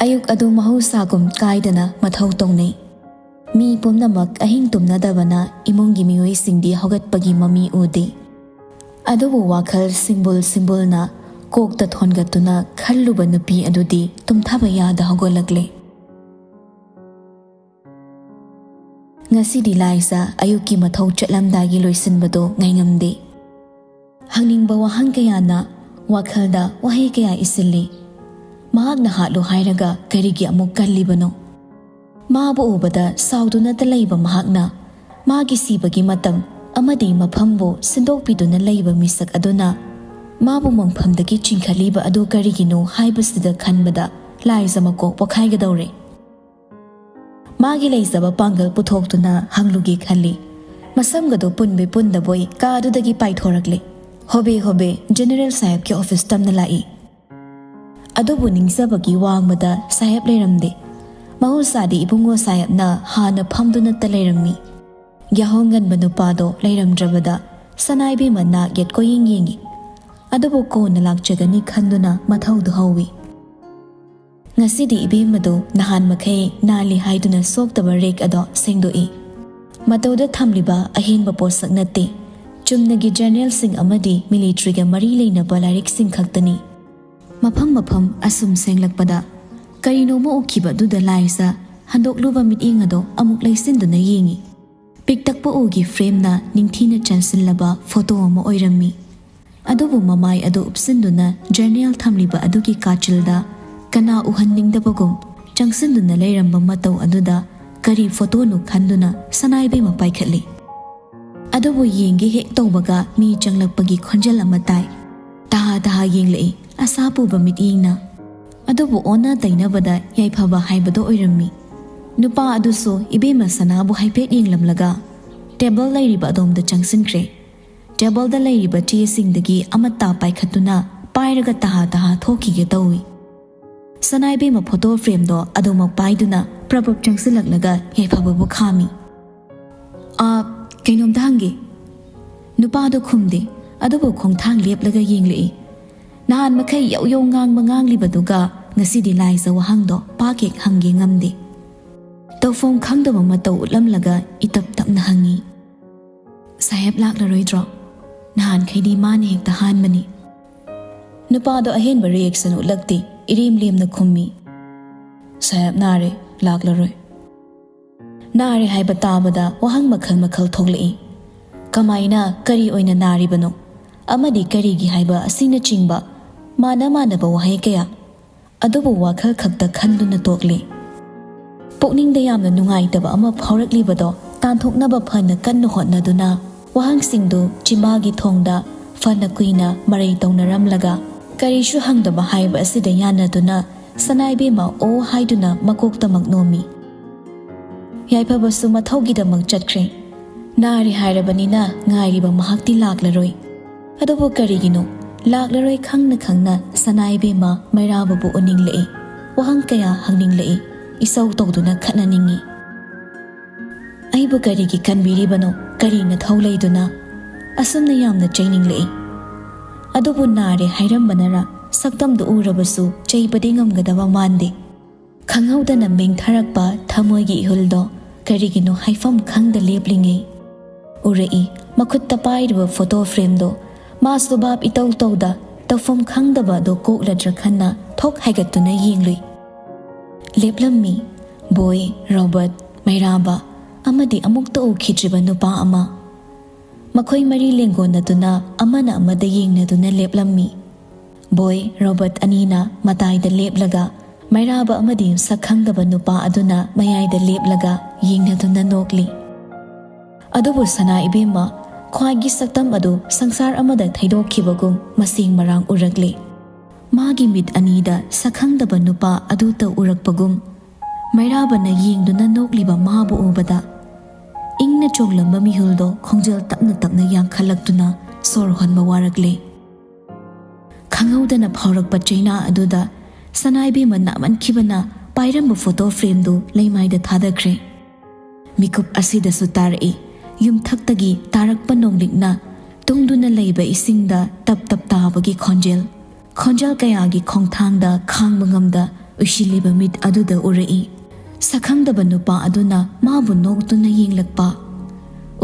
ꯑꯌꯨꯛ ꯑꯗꯨ ꯃꯍꯧꯁꯥꯒꯨꯝ ꯀꯥꯏꯗꯅ ꯃꯊꯧ ꯇꯧꯅꯩ꯫ ꯃꯤ ꯄꯨꯝꯅꯃꯛ ꯑꯍꯤꯡ ꯇꯨꯝꯅꯗꯕꯅ ꯏꯃꯨꯡꯒꯤ ꯃꯤꯑꯣꯏꯁꯤꯡꯗꯤ ꯍꯧꯒꯠꯄꯒꯤ ꯃꯃꯤ ꯎꯗꯦ꯫ ꯑꯗꯨꯕꯨ ꯋꯥꯈꯜ ꯁꯤꯡꯕꯨꯜ ꯁꯤꯡꯕꯨꯜꯅ ꯀꯣꯛꯇ ꯊꯣꯟꯒꯠꯇꯨꯅ ꯈꯜꯂꯨꯕ ꯅꯨꯄꯤ ꯑꯗꯨꯗꯤ ꯇꯨꯝꯊꯕ ꯌꯥꯗ ꯍꯧꯒꯠꯂꯛꯂꯦ꯫ ꯉꯁꯤꯗꯤ ꯂꯥꯏꯖ ꯑꯌꯨꯛꯀꯤ ꯃꯊꯧ ꯆꯠꯂꯝꯗꯥꯏꯒꯤ ꯂꯣꯏꯁꯤꯟꯕꯗꯣ ꯉꯥꯏꯉꯝꯗꯦ꯫ ꯍꯪꯅꯤꯡꯕ ꯋꯥꯍꯪ ꯀꯌꯥꯅ ꯋꯥꯈꯜꯗ ꯋꯥꯍꯩ ꯀꯌꯥ ꯏꯁꯤꯜꯂꯤ꯫ ꯃꯍꯥꯛꯅ ꯍꯥꯠꯂꯨ ꯍꯥꯏꯔꯒ ꯀꯔꯤꯒꯤ ꯑꯃꯨꯛ ꯀꯜꯂꯤꯕꯅꯣ? ꯃꯥꯕꯨ ꯎꯕꯗ ꯁꯥꯎꯗꯨꯅꯇ ꯂꯩꯕ ꯃꯍꯥꯛꯅ ꯃꯥꯒꯤ ꯁꯤꯕꯒꯤ ꯃꯇꯝ ꯑꯃꯗꯤ ꯃꯐꯝꯕꯨ ꯁꯤꯟꯗꯣꯛꯄꯤꯗꯨꯅ ꯂꯩꯕ ꯃꯤꯁꯛ ꯑꯗꯨꯅ ꯃꯥꯕꯨ ꯃꯪꯐꯝꯗꯒꯤ ꯆꯤꯡꯈꯠꯂꯤꯕ ꯑꯗꯨ ꯀꯔꯤꯒꯤꯅꯣ ꯍꯥꯏꯕꯁꯤꯗ ꯈꯟꯕꯗ ꯂꯥꯏꯖ ꯃꯀꯣꯛ ꯄꯣꯛꯈꯥꯏꯒꯗꯧꯔꯦ꯫ ꯃꯥꯒꯤ ꯂꯩꯖꯕ ꯄꯥꯡꯒꯜ ꯄꯨꯊꯣꯛꯇꯨꯅ ꯍꯪꯂꯨꯒꯦ ꯈꯜꯂꯤ꯫ ꯃꯁꯝꯒꯗꯣ ꯄꯨꯟꯕꯣꯏ ꯄꯨꯟꯗꯕꯣꯏ ꯀꯥꯗꯨꯗꯒꯤ ꯄꯥꯏꯊꯣꯔꯛꯂꯦ꯫ ꯍꯣꯕꯦ ꯍꯣꯕꯦ ꯖꯦꯅꯦꯔꯦꯜ ꯁꯥꯍꯦꯕꯀꯤ ꯑꯣꯐꯤꯁ ꯇꯝꯅ ꯂꯥꯛꯏ꯫ ꯑꯗꯨꯕꯨ ꯅꯤꯡꯖꯕꯒꯤ ꯋꯥꯡꯃꯗ ꯁꯥꯍꯦꯕ ꯂꯩꯔꯝꯗꯦ꯫ ꯃꯍꯧꯁꯥꯗꯤ ꯏꯕꯨꯡꯉꯣ ꯁꯥꯍꯦꯕꯅ ꯍꯥꯟꯅ ꯐꯝꯗꯨꯅꯇ ꯂꯩꯔꯝꯃꯤ꯫ ꯌꯥꯍꯧ ꯉꯟꯕ ꯅꯨꯄꯥꯗꯣ ꯂꯩꯔꯝꯗ꯭ꯔꯕꯗ ꯁꯅꯥꯏꯕꯦꯝꯃ ꯅꯥꯛ ꯌꯦꯠ ꯀꯣꯏꯌꯦꯡ ꯌꯦꯡꯉꯤ꯫ ꯑꯗꯨꯕꯨ ꯀꯣꯟꯅ ꯂꯥꯛꯆꯒꯅꯤ ꯈꯟꯗꯨꯅ ꯃꯊꯧꯗꯨ ꯍꯧꯏ꯫ ꯉꯁꯤꯗꯤ ꯏꯕꯦꯝꯃꯗꯨ ꯅꯍꯥꯟ ꯃꯈꯩ ꯅꯥꯜꯂꯤ ꯍꯥꯏꯗꯨꯅ ꯁꯣꯛꯇꯕ ꯔꯦꯛ ꯑꯗꯣ ꯁꯦꯡꯗꯣꯛꯏ꯫ ꯃꯇꯧꯗ ꯊꯝꯂꯤꯕ ꯑꯍꯦꯟꯕ ꯄꯣꯠꯁꯛ ꯅꯠꯇꯦ, ꯆꯨꯝꯅꯒꯤ ꯖꯔꯅꯦꯜꯁꯤꯡ ꯑꯃꯗꯤ ꯃꯤꯂꯤꯇ꯭ꯔꯤꯒ ꯃꯔꯤ ꯂꯩꯅꯕ ꯂꯥꯏꯔꯤꯛꯁꯤꯡ ꯈꯛꯇꯅꯤ꯫ ꯃꯐꯝ ꯃꯐꯝ ꯑꯁꯨꯝ ꯁꯦꯡꯂꯛꯄꯗ ꯀꯔꯤꯅꯣꯃ ꯎꯈꯤꯕ ꯑꯗꯨꯗ ꯂꯥꯏꯖ ꯍꯟꯗꯣꯛꯂꯨꯕ ꯃꯤꯠꯌꯦꯡ ꯑꯗꯣ ꯑꯃꯨꯛ ꯂꯩꯁꯤꯟꯗꯨꯅ ꯌꯦꯡꯏ꯫ ꯄꯤꯛꯇꯛꯄ ꯎꯒꯤ ꯐ꯭ꯔꯦꯝꯅ ꯅꯤꯡꯊꯤꯅ ꯆꯟꯁꯤꯜꯂꯕ ꯐꯣꯇꯣ ꯑꯃ ꯑꯣꯏꯔꯝꯃꯤ꯫ ꯑꯗꯨꯕꯨ ꯃꯃꯥꯏ ꯑꯗꯨ ꯎꯞꯁꯤꯟꯗꯨꯅ ꯖꯔꯅꯦꯜ ꯊꯝꯂꯤꯕ ꯑꯗꯨꯒꯤ ꯀꯥꯆꯤꯜꯗ ꯀꯅꯥ ꯎꯍꯟꯅꯤꯡꯗꯕꯒꯨꯝ ꯆꯪꯁꯤꯟꯗꯨꯅ ꯂꯩꯔꯝꯕ ꯃꯇꯧ ꯑꯗꯨꯗ ꯀꯔꯤ ꯐꯣꯇꯣꯅꯣ ꯈꯟꯗꯨꯅ ꯁꯅꯥꯏꯕꯦꯝꯃ ꯄꯥꯏꯈꯠꯂꯤ꯫ ꯑꯗꯨꯕꯨ ꯌꯦꯡꯒꯦ ꯍꯦꯛ ꯇꯧꯕꯒ ꯃꯤ ꯆꯪꯂꯛꯄꯒꯤ ꯈꯣꯟꯖꯦꯜ ꯑꯃ ꯇꯥꯏ꯫ ꯇꯍꯥ ꯇꯍꯥ ꯌꯦꯡꯂꯛꯏ ꯑꯁꯥ ꯄꯨꯕ ꯃꯤꯠꯌꯦꯡꯅ꯫ ꯑꯗꯨꯕꯨ ꯑꯣꯟꯅ ꯇꯩꯅꯕꯗ ꯌꯥꯏꯐꯕ ꯍꯥꯏꯕꯗꯣ ꯑꯣꯏꯔꯝꯃꯤ꯫ ꯅꯨꯄꯥ ꯑꯗꯨꯁꯨ ꯏꯕꯦꯝꯃ ꯁꯅꯥꯕꯨ ꯍꯥꯏꯐꯦꯠ ꯌꯦꯡꯂꯝꯂꯒ ꯇꯦꯕꯜ ꯂꯩꯔꯤꯕ ꯑꯗꯣꯝꯗ ꯆꯪꯁꯤꯟꯈ꯭ꯔꯦ꯫ ꯇꯦꯕꯜꯗ ꯂꯩꯔꯤꯕ ꯆꯦꯁꯤꯡꯗꯒꯤ ꯑꯃꯠꯇ ꯄꯥꯏꯈꯠꯇꯨꯅ ꯄꯥꯏꯔꯒ ꯇꯍꯥ ꯇꯍꯥ ꯊꯣꯛꯈꯤꯒꯦ ꯇꯧꯏ꯫ ꯁꯅꯥꯏꯕꯦꯝꯃ ꯐꯣꯇꯣ ꯐ꯭ꯔꯦꯝꯗꯣ ꯑꯗꯨꯃꯛ ꯄꯥꯏꯗꯨꯅ ꯄ꯭ꯔꯞ ꯄ꯭ꯔꯞ ꯆꯪꯁꯤꯜꯂꯛꯂꯒ ꯌꯥꯏꯐꯕꯕꯨ ꯈꯥꯝꯃꯤ꯫ "ꯑꯥ, ꯀꯩꯅꯣꯝꯇ ꯍꯪꯒꯦ?" ꯅꯨꯄꯥꯗꯣ ꯈꯨꯝꯗꯦ, ꯑꯗꯨꯕꯨ ꯈꯣꯡꯊꯥꯡ ꯂꯦꯞꯂꯒ ꯌꯦꯡꯂꯛꯏ꯫ ꯅꯍꯥꯟ ꯃꯈꯩ ꯌꯧ ꯌꯧ ꯉꯥꯡꯕ ꯉꯥꯡꯂꯤꯕꯗꯨꯒ ꯉꯁꯤꯗꯤ ꯂꯥꯏꯖ ꯋꯥꯍꯪꯗꯣ ꯄꯥꯛ ꯍꯦꯛ ꯍꯪꯒꯦ ꯉꯝꯗꯦ꯫ ꯇꯧꯐꯝ ꯈꯪꯗꯕ ꯃꯇꯧ ꯎꯠꯂꯝꯂꯒ ꯏꯇꯞ ꯇꯞꯅ ꯍꯪꯉꯤ, "ꯁꯥꯍꯦꯕ ꯂꯥꯛꯂꯔꯣꯏꯗ꯭ꯔꯣ? ꯅꯍꯥꯟꯈꯩꯗꯤ ꯃꯥꯅ ꯍꯦꯛꯇ ꯍꯥꯟꯕꯅꯤ꯫" ꯅꯨꯄꯥꯗꯣ ꯑꯍꯦꯟꯕ ꯔꯤꯌꯦꯛꯁꯟ ꯎꯠꯂꯛꯇꯦ, ꯏꯔꯦꯝ ꯂꯦꯝꯅ ꯈꯨꯝꯃꯤ, "ꯁꯥꯍꯦꯕ ꯅꯥꯔꯦ, ꯂꯥꯛꯂꯔꯣꯏ꯫" ꯅꯥꯔꯦ ꯍꯥꯏꯕ ꯇꯥꯕꯗ ꯋꯥꯍꯪ ꯃꯈꯜ ꯃꯈꯜ ꯊꯣꯛꯂꯛꯏ꯫ ꯀꯃꯥꯏꯅ, ꯀꯔꯤ ꯑꯣꯏꯅ ꯅꯥꯔꯤꯕꯅꯣ? ꯑꯃꯗꯤ ꯀꯔꯤꯒꯤ ꯍꯥꯏꯕ ꯑꯁꯤꯅꯆꯤꯡꯕ ꯃꯥꯟꯅ ꯃꯥꯟꯅꯕ ꯋꯥꯍꯩ ꯀꯌꯥ꯫ ꯑꯗꯨꯕꯨ ꯋꯥꯈꯜ ꯈꯛꯇ ꯈꯟꯗꯨꯅ ꯇꯣꯛꯂꯤ꯫ ꯄꯨꯛꯅꯤꯡꯗ ꯌꯥꯝꯅ ꯅꯨꯡꯉꯥꯏꯇꯕ ꯑꯃ ꯐꯥꯎꯔꯛꯂꯤꯕꯗꯣ ꯇꯥꯟꯊꯣꯛꯅꯕ ꯐꯅ ꯀꯟꯅ ꯍꯣꯠꯅꯗꯨꯅ ꯋꯥꯍꯪꯁꯤꯡꯗꯨ ꯆꯤꯃꯥꯒꯤ ꯊꯣꯡꯗ ꯐꯅ ꯀꯨꯏꯅ ꯃꯔꯩ ꯇꯧꯅꯔꯝꯂꯒ ꯀꯔꯤꯁꯨ ꯍꯪꯗꯕ ꯍꯥꯏꯕ ꯑꯁꯤꯗ ꯌꯥꯅꯗꯨꯅ ꯁꯅꯥꯏꯕꯦꯝꯃ ꯑꯣ ꯍꯥꯏꯗꯨꯅ ꯃꯀꯣꯛꯇꯃꯛ ꯅꯣꯝꯃꯤ꯫ ꯌꯥꯏꯐꯕꯁꯨ ꯃꯊꯧꯒꯤꯗꯃꯛ ꯆꯠꯈ꯭ꯔꯦ꯫ ꯅꯥꯔꯦ ꯍꯥꯏꯔꯕꯅꯤꯅ ꯉꯥꯏꯔꯤꯕ ꯃꯍꯥꯛꯇꯤ ꯂꯥꯛꯂꯔꯣꯏ꯫ ꯑꯗꯨꯕꯨ ꯀꯔꯤꯒꯤꯅꯣ ꯂꯥꯛꯂꯔꯣꯏ ꯈꯪꯅ ꯈꯪꯅ ꯁꯅꯥꯏꯕꯦꯝꯃ ꯃꯩꯔꯥꯕꯕꯨ ꯎꯅꯤꯡꯂꯛꯏ, ꯋꯥꯍꯪ ꯀꯌꯥ ꯍꯪꯅꯤꯡꯂꯛꯏ, ꯏꯁꯧ ꯇꯧꯗꯨꯅ ꯈꯠꯅꯅꯤꯡꯏ꯫ ꯑꯩꯕꯨ ꯀꯔꯤꯒꯤ ꯀꯟꯕꯤꯔꯤꯕꯅꯣ? ꯀꯔꯤ ꯅꯊꯧ ꯂꯩꯗꯨꯅ? ꯑꯁꯨꯝꯅ ꯌꯥꯝꯅ ꯆꯩꯅꯤꯡꯂꯛꯏ꯫ ꯑꯗꯨꯕꯨ ꯅꯥꯔꯦ ꯍꯥꯏꯔꯝꯕꯅꯔ ꯁꯛꯇꯝꯗꯨ ꯎꯔꯕꯁꯨ ꯆꯩꯕꯗꯤ ꯉꯝꯒꯗꯕ ꯃꯥꯟꯗꯦ꯫ ꯈꯪꯍꯧꯗꯅ ꯃꯦꯡꯊꯔꯛꯄ ꯊꯃꯣꯏꯒꯤ ꯏꯍꯨꯜꯗꯣ ꯀꯔꯤꯒꯤꯅꯣ ꯍꯥꯏꯐꯝ ꯈꯪꯗ ꯂꯦꯞꯂꯤꯉꯩ ꯎꯔꯛꯏ꯫ ꯃꯈꯨꯠꯇ ꯄꯥꯏꯔꯤꯕ ꯐꯣꯇꯣ ꯐ꯭ꯔꯦꯝꯗꯣ ꯃꯥꯁꯨ ꯚꯥꯞ ꯏꯇꯧ ꯇꯧꯗ ꯇꯧꯐꯝ ꯈꯪꯗꯕ ꯑꯗꯣ ꯀꯣꯛꯂꯗ꯭ꯔꯥ ꯈꯟꯅ ꯊꯣꯛ ꯍꯥꯏꯒꯠꯇꯨꯅ ꯌꯦꯡꯂꯨꯏ꯫ ꯂꯦꯞꯂꯝꯃꯤ ꯕꯣꯏ, ꯔꯣꯕꯔꯠ, ꯃꯩꯔꯥꯕ ꯑꯃꯗꯤ ꯑꯃꯨꯛꯇ ꯎꯈꯤꯗ꯭ꯔꯤꯕ ꯅꯨꯄꯥ ꯑꯃ꯫ ꯃꯈꯣꯏ ꯃꯔꯤ ꯂꯦꯡꯒꯣꯟꯅꯗꯨꯅ ꯑꯃꯅ ꯑꯃꯗ ꯌꯦꯡꯅꯗꯨꯅ ꯂꯦꯞꯂꯝꯃꯤ꯫ ꯕꯣꯏ, ꯔꯣꯕꯔꯠ ꯑꯅꯤꯅ ꯃꯇꯥꯏꯗ ꯂꯦꯞꯂꯒ ꯃꯩꯔꯥꯕ ꯑꯃꯗꯤ ꯁꯛꯈꯪꯗꯕ ꯅꯨꯄꯥ ꯑꯗꯨꯅ ꯃꯌꯥꯏꯗ ꯂꯦꯞꯂꯒ ꯌꯦꯡꯅꯗꯨꯅ ꯅꯣꯛꯂꯤ꯫ ꯑꯗꯨꯕꯨ ꯁꯅꯥ ꯏꯕꯦꯝꯃ ꯈ꯭ꯋꯥꯏꯒꯤ ꯁꯛꯇꯝ ꯑꯗꯨ ꯁꯪꯁꯥꯔ ꯑꯃꯗ ꯊꯩꯗꯣꯛꯈꯤꯕꯒꯨꯝ ꯃꯁꯦꯡ ꯃꯔꯥꯡ ꯎꯔꯛꯂꯤ꯫ ꯃꯥꯒꯤ ꯃꯤꯠ ꯑꯅꯤꯗ ꯁꯛꯈꯪꯗꯕ ꯅꯨꯄꯥ ꯑꯗꯨꯇ ꯎꯔꯛꯄꯒꯨꯝ ꯃꯩꯔꯥꯕꯅ ꯌꯦꯡꯗꯨꯅ ꯅꯣꯛꯂꯤꯕ ꯃꯥꯕꯨ ꯎꯕꯗ ꯏꯪꯅ ꯆꯣꯡꯂꯝꯕ ꯃꯤꯍꯨꯜꯗꯣ ꯈꯣꯡꯖꯦꯜ ꯇꯞꯅ ꯇꯞꯅ ꯌꯥꯡꯈꯠꯂꯛꯇꯨꯅ ꯁꯣꯔ ꯍꯣꯟꯕ ꯋꯥꯔꯛꯂꯦ꯫ ꯈꯪꯍꯧꯗꯅ ꯐꯥꯎꯔꯛꯄ ꯆꯩꯅꯥ ꯑꯗꯨꯗ ꯁꯅꯥꯏꯕꯦꯝꯃ ꯅꯥꯃꯟꯈꯤꯕꯅ ꯄꯥꯏꯔꯝꯕ ꯐꯣꯇꯣ ꯐ꯭ꯔꯦꯝꯗꯨ ꯂꯩꯃꯥꯏꯗ ꯊꯥꯗꯈ꯭ꯔꯦ꯫ ꯃꯤꯀꯨꯞ ꯑꯁꯤꯗꯁꯨ ꯇꯥꯔꯛꯏ꯫ ꯌꯨꯝꯊꯛꯇꯒꯤ ꯇꯥꯔꯛꯄ ꯅꯣꯡꯂꯤꯛꯅ ꯇꯨꯡꯗꯨꯅ ꯂꯩꯕ ꯏꯁꯤꯡꯗ ꯇꯞ ꯇꯞ ꯇꯥꯕꯒꯤ ꯈꯣꯟꯖꯦꯜ꯫ ꯈꯣꯟꯖꯦꯜ ꯀꯌꯥꯒꯤ ꯈꯣꯡꯊꯥꯡꯗ ꯈꯥꯡꯕ ꯉꯝꯗ ꯎꯏꯁꯤꯜꯂꯤꯕ ꯃꯤꯠ ꯑꯗꯨꯗ ꯎꯔꯛꯏ꯫ ꯁꯛꯈꯪꯗꯕ ꯅꯨꯄꯥ ꯑꯗꯨꯅ ꯃꯥꯕꯨ ꯅꯣꯛꯇꯨꯅ ꯌꯦꯡꯂꯛꯄ꯫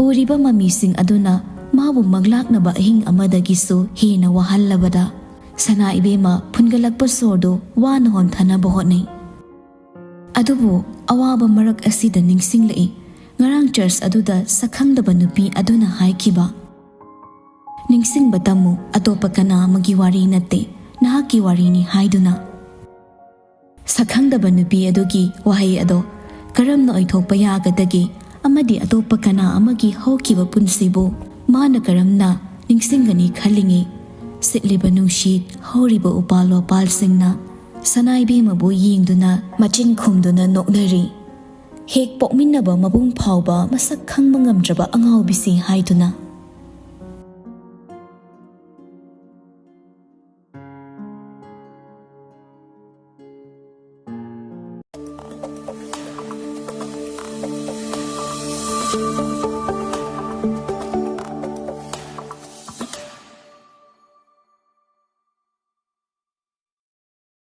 ꯎꯔꯤꯕ ꯃꯃꯤꯁꯤꯡ ꯑꯗꯨꯅ ꯃꯥꯕꯨ ꯃꯪꯂꯥꯛꯅꯕ ꯑꯍꯤꯡ ꯑꯃꯗꯒꯤꯁꯨ ꯍꯦꯟꯅ ꯋꯥꯍꯜꯂꯕꯗ ꯁꯅꯥ ꯏꯕꯦꯝꯃ ꯐꯨꯟꯒꯠꯂꯛꯄ ꯁꯣꯔꯗꯨ ꯋꯥꯅ ꯍꯣꯟꯊꯅꯕ ꯍꯣꯠꯅꯩ꯫ ꯑꯗꯨꯕꯨ ꯑꯋꯥꯕ ꯃꯔꯛ ꯑꯁꯤꯗ ꯅꯤꯡꯁꯤꯡꯂꯛꯏ, ꯉꯔꯥꯡ ꯆꯔꯆ ꯑꯗꯨꯗ ꯁꯛꯈꯪꯗꯕ ꯅꯨꯄꯤ ꯑꯗꯨꯅ ꯍꯥꯏꯈꯤꯕ, "ꯅꯤꯡꯁꯤꯡꯕ ꯇꯝꯃꯨ, ꯑꯇꯣꯞꯄ ꯀꯅꯥ ꯑꯃꯒꯤ ꯋꯥꯔꯤ ꯅꯠꯇꯦ, ꯅꯍꯥꯛꯀꯤ ꯋꯥꯔꯤꯅꯤ" ꯍꯥꯏꯗꯨꯅ꯫ ꯁꯛꯈꯪꯗꯕ ꯅꯨꯄꯤ ꯑꯗꯨꯒꯤ ꯋꯥꯍꯩ ꯑꯗꯣ ꯀꯔꯝꯅ ꯑꯣꯏꯊꯣꯛꯄ ꯌꯥꯒꯗꯒꯦ ꯑꯃꯗꯤ ꯑꯇꯣꯞꯄ ꯀꯅꯥ ꯑꯃꯒꯤ ꯍꯧꯈꯤꯕ ꯄꯨꯟꯁꯤꯕꯨ ꯃꯥꯅ ꯀꯔꯝꯅ ꯅꯤꯡꯁꯤꯡꯒꯅꯤ ꯈꯜꯂꯤꯉꯩ, ꯁꯤꯠꯂꯤꯕ ꯅꯨꯡꯁꯤꯠ, ꯍꯧꯔꯤꯕ ꯎꯄꯥꯜ ꯋꯥꯄꯥꯜꯁꯤꯡꯅ ꯁꯅꯥ ꯏꯕꯦꯝꯃꯕꯨ ꯌꯦꯡꯗꯨꯅ ꯃꯆꯤꯟ ꯈꯨꯝꯗꯨꯅ ꯅꯣꯛꯅꯔꯤ꯫ ꯍꯦꯛ ꯄꯣꯛꯃꯤꯟꯅꯕ ꯃꯄꯨꯡ ꯐꯥꯎꯕ ꯃꯁꯛ ꯈꯪꯕ ꯉꯝꯗ꯭ꯔꯕ ꯑꯉꯥꯎꯕꯤꯁꯤ ꯍꯥꯏꯗꯨꯅ꯫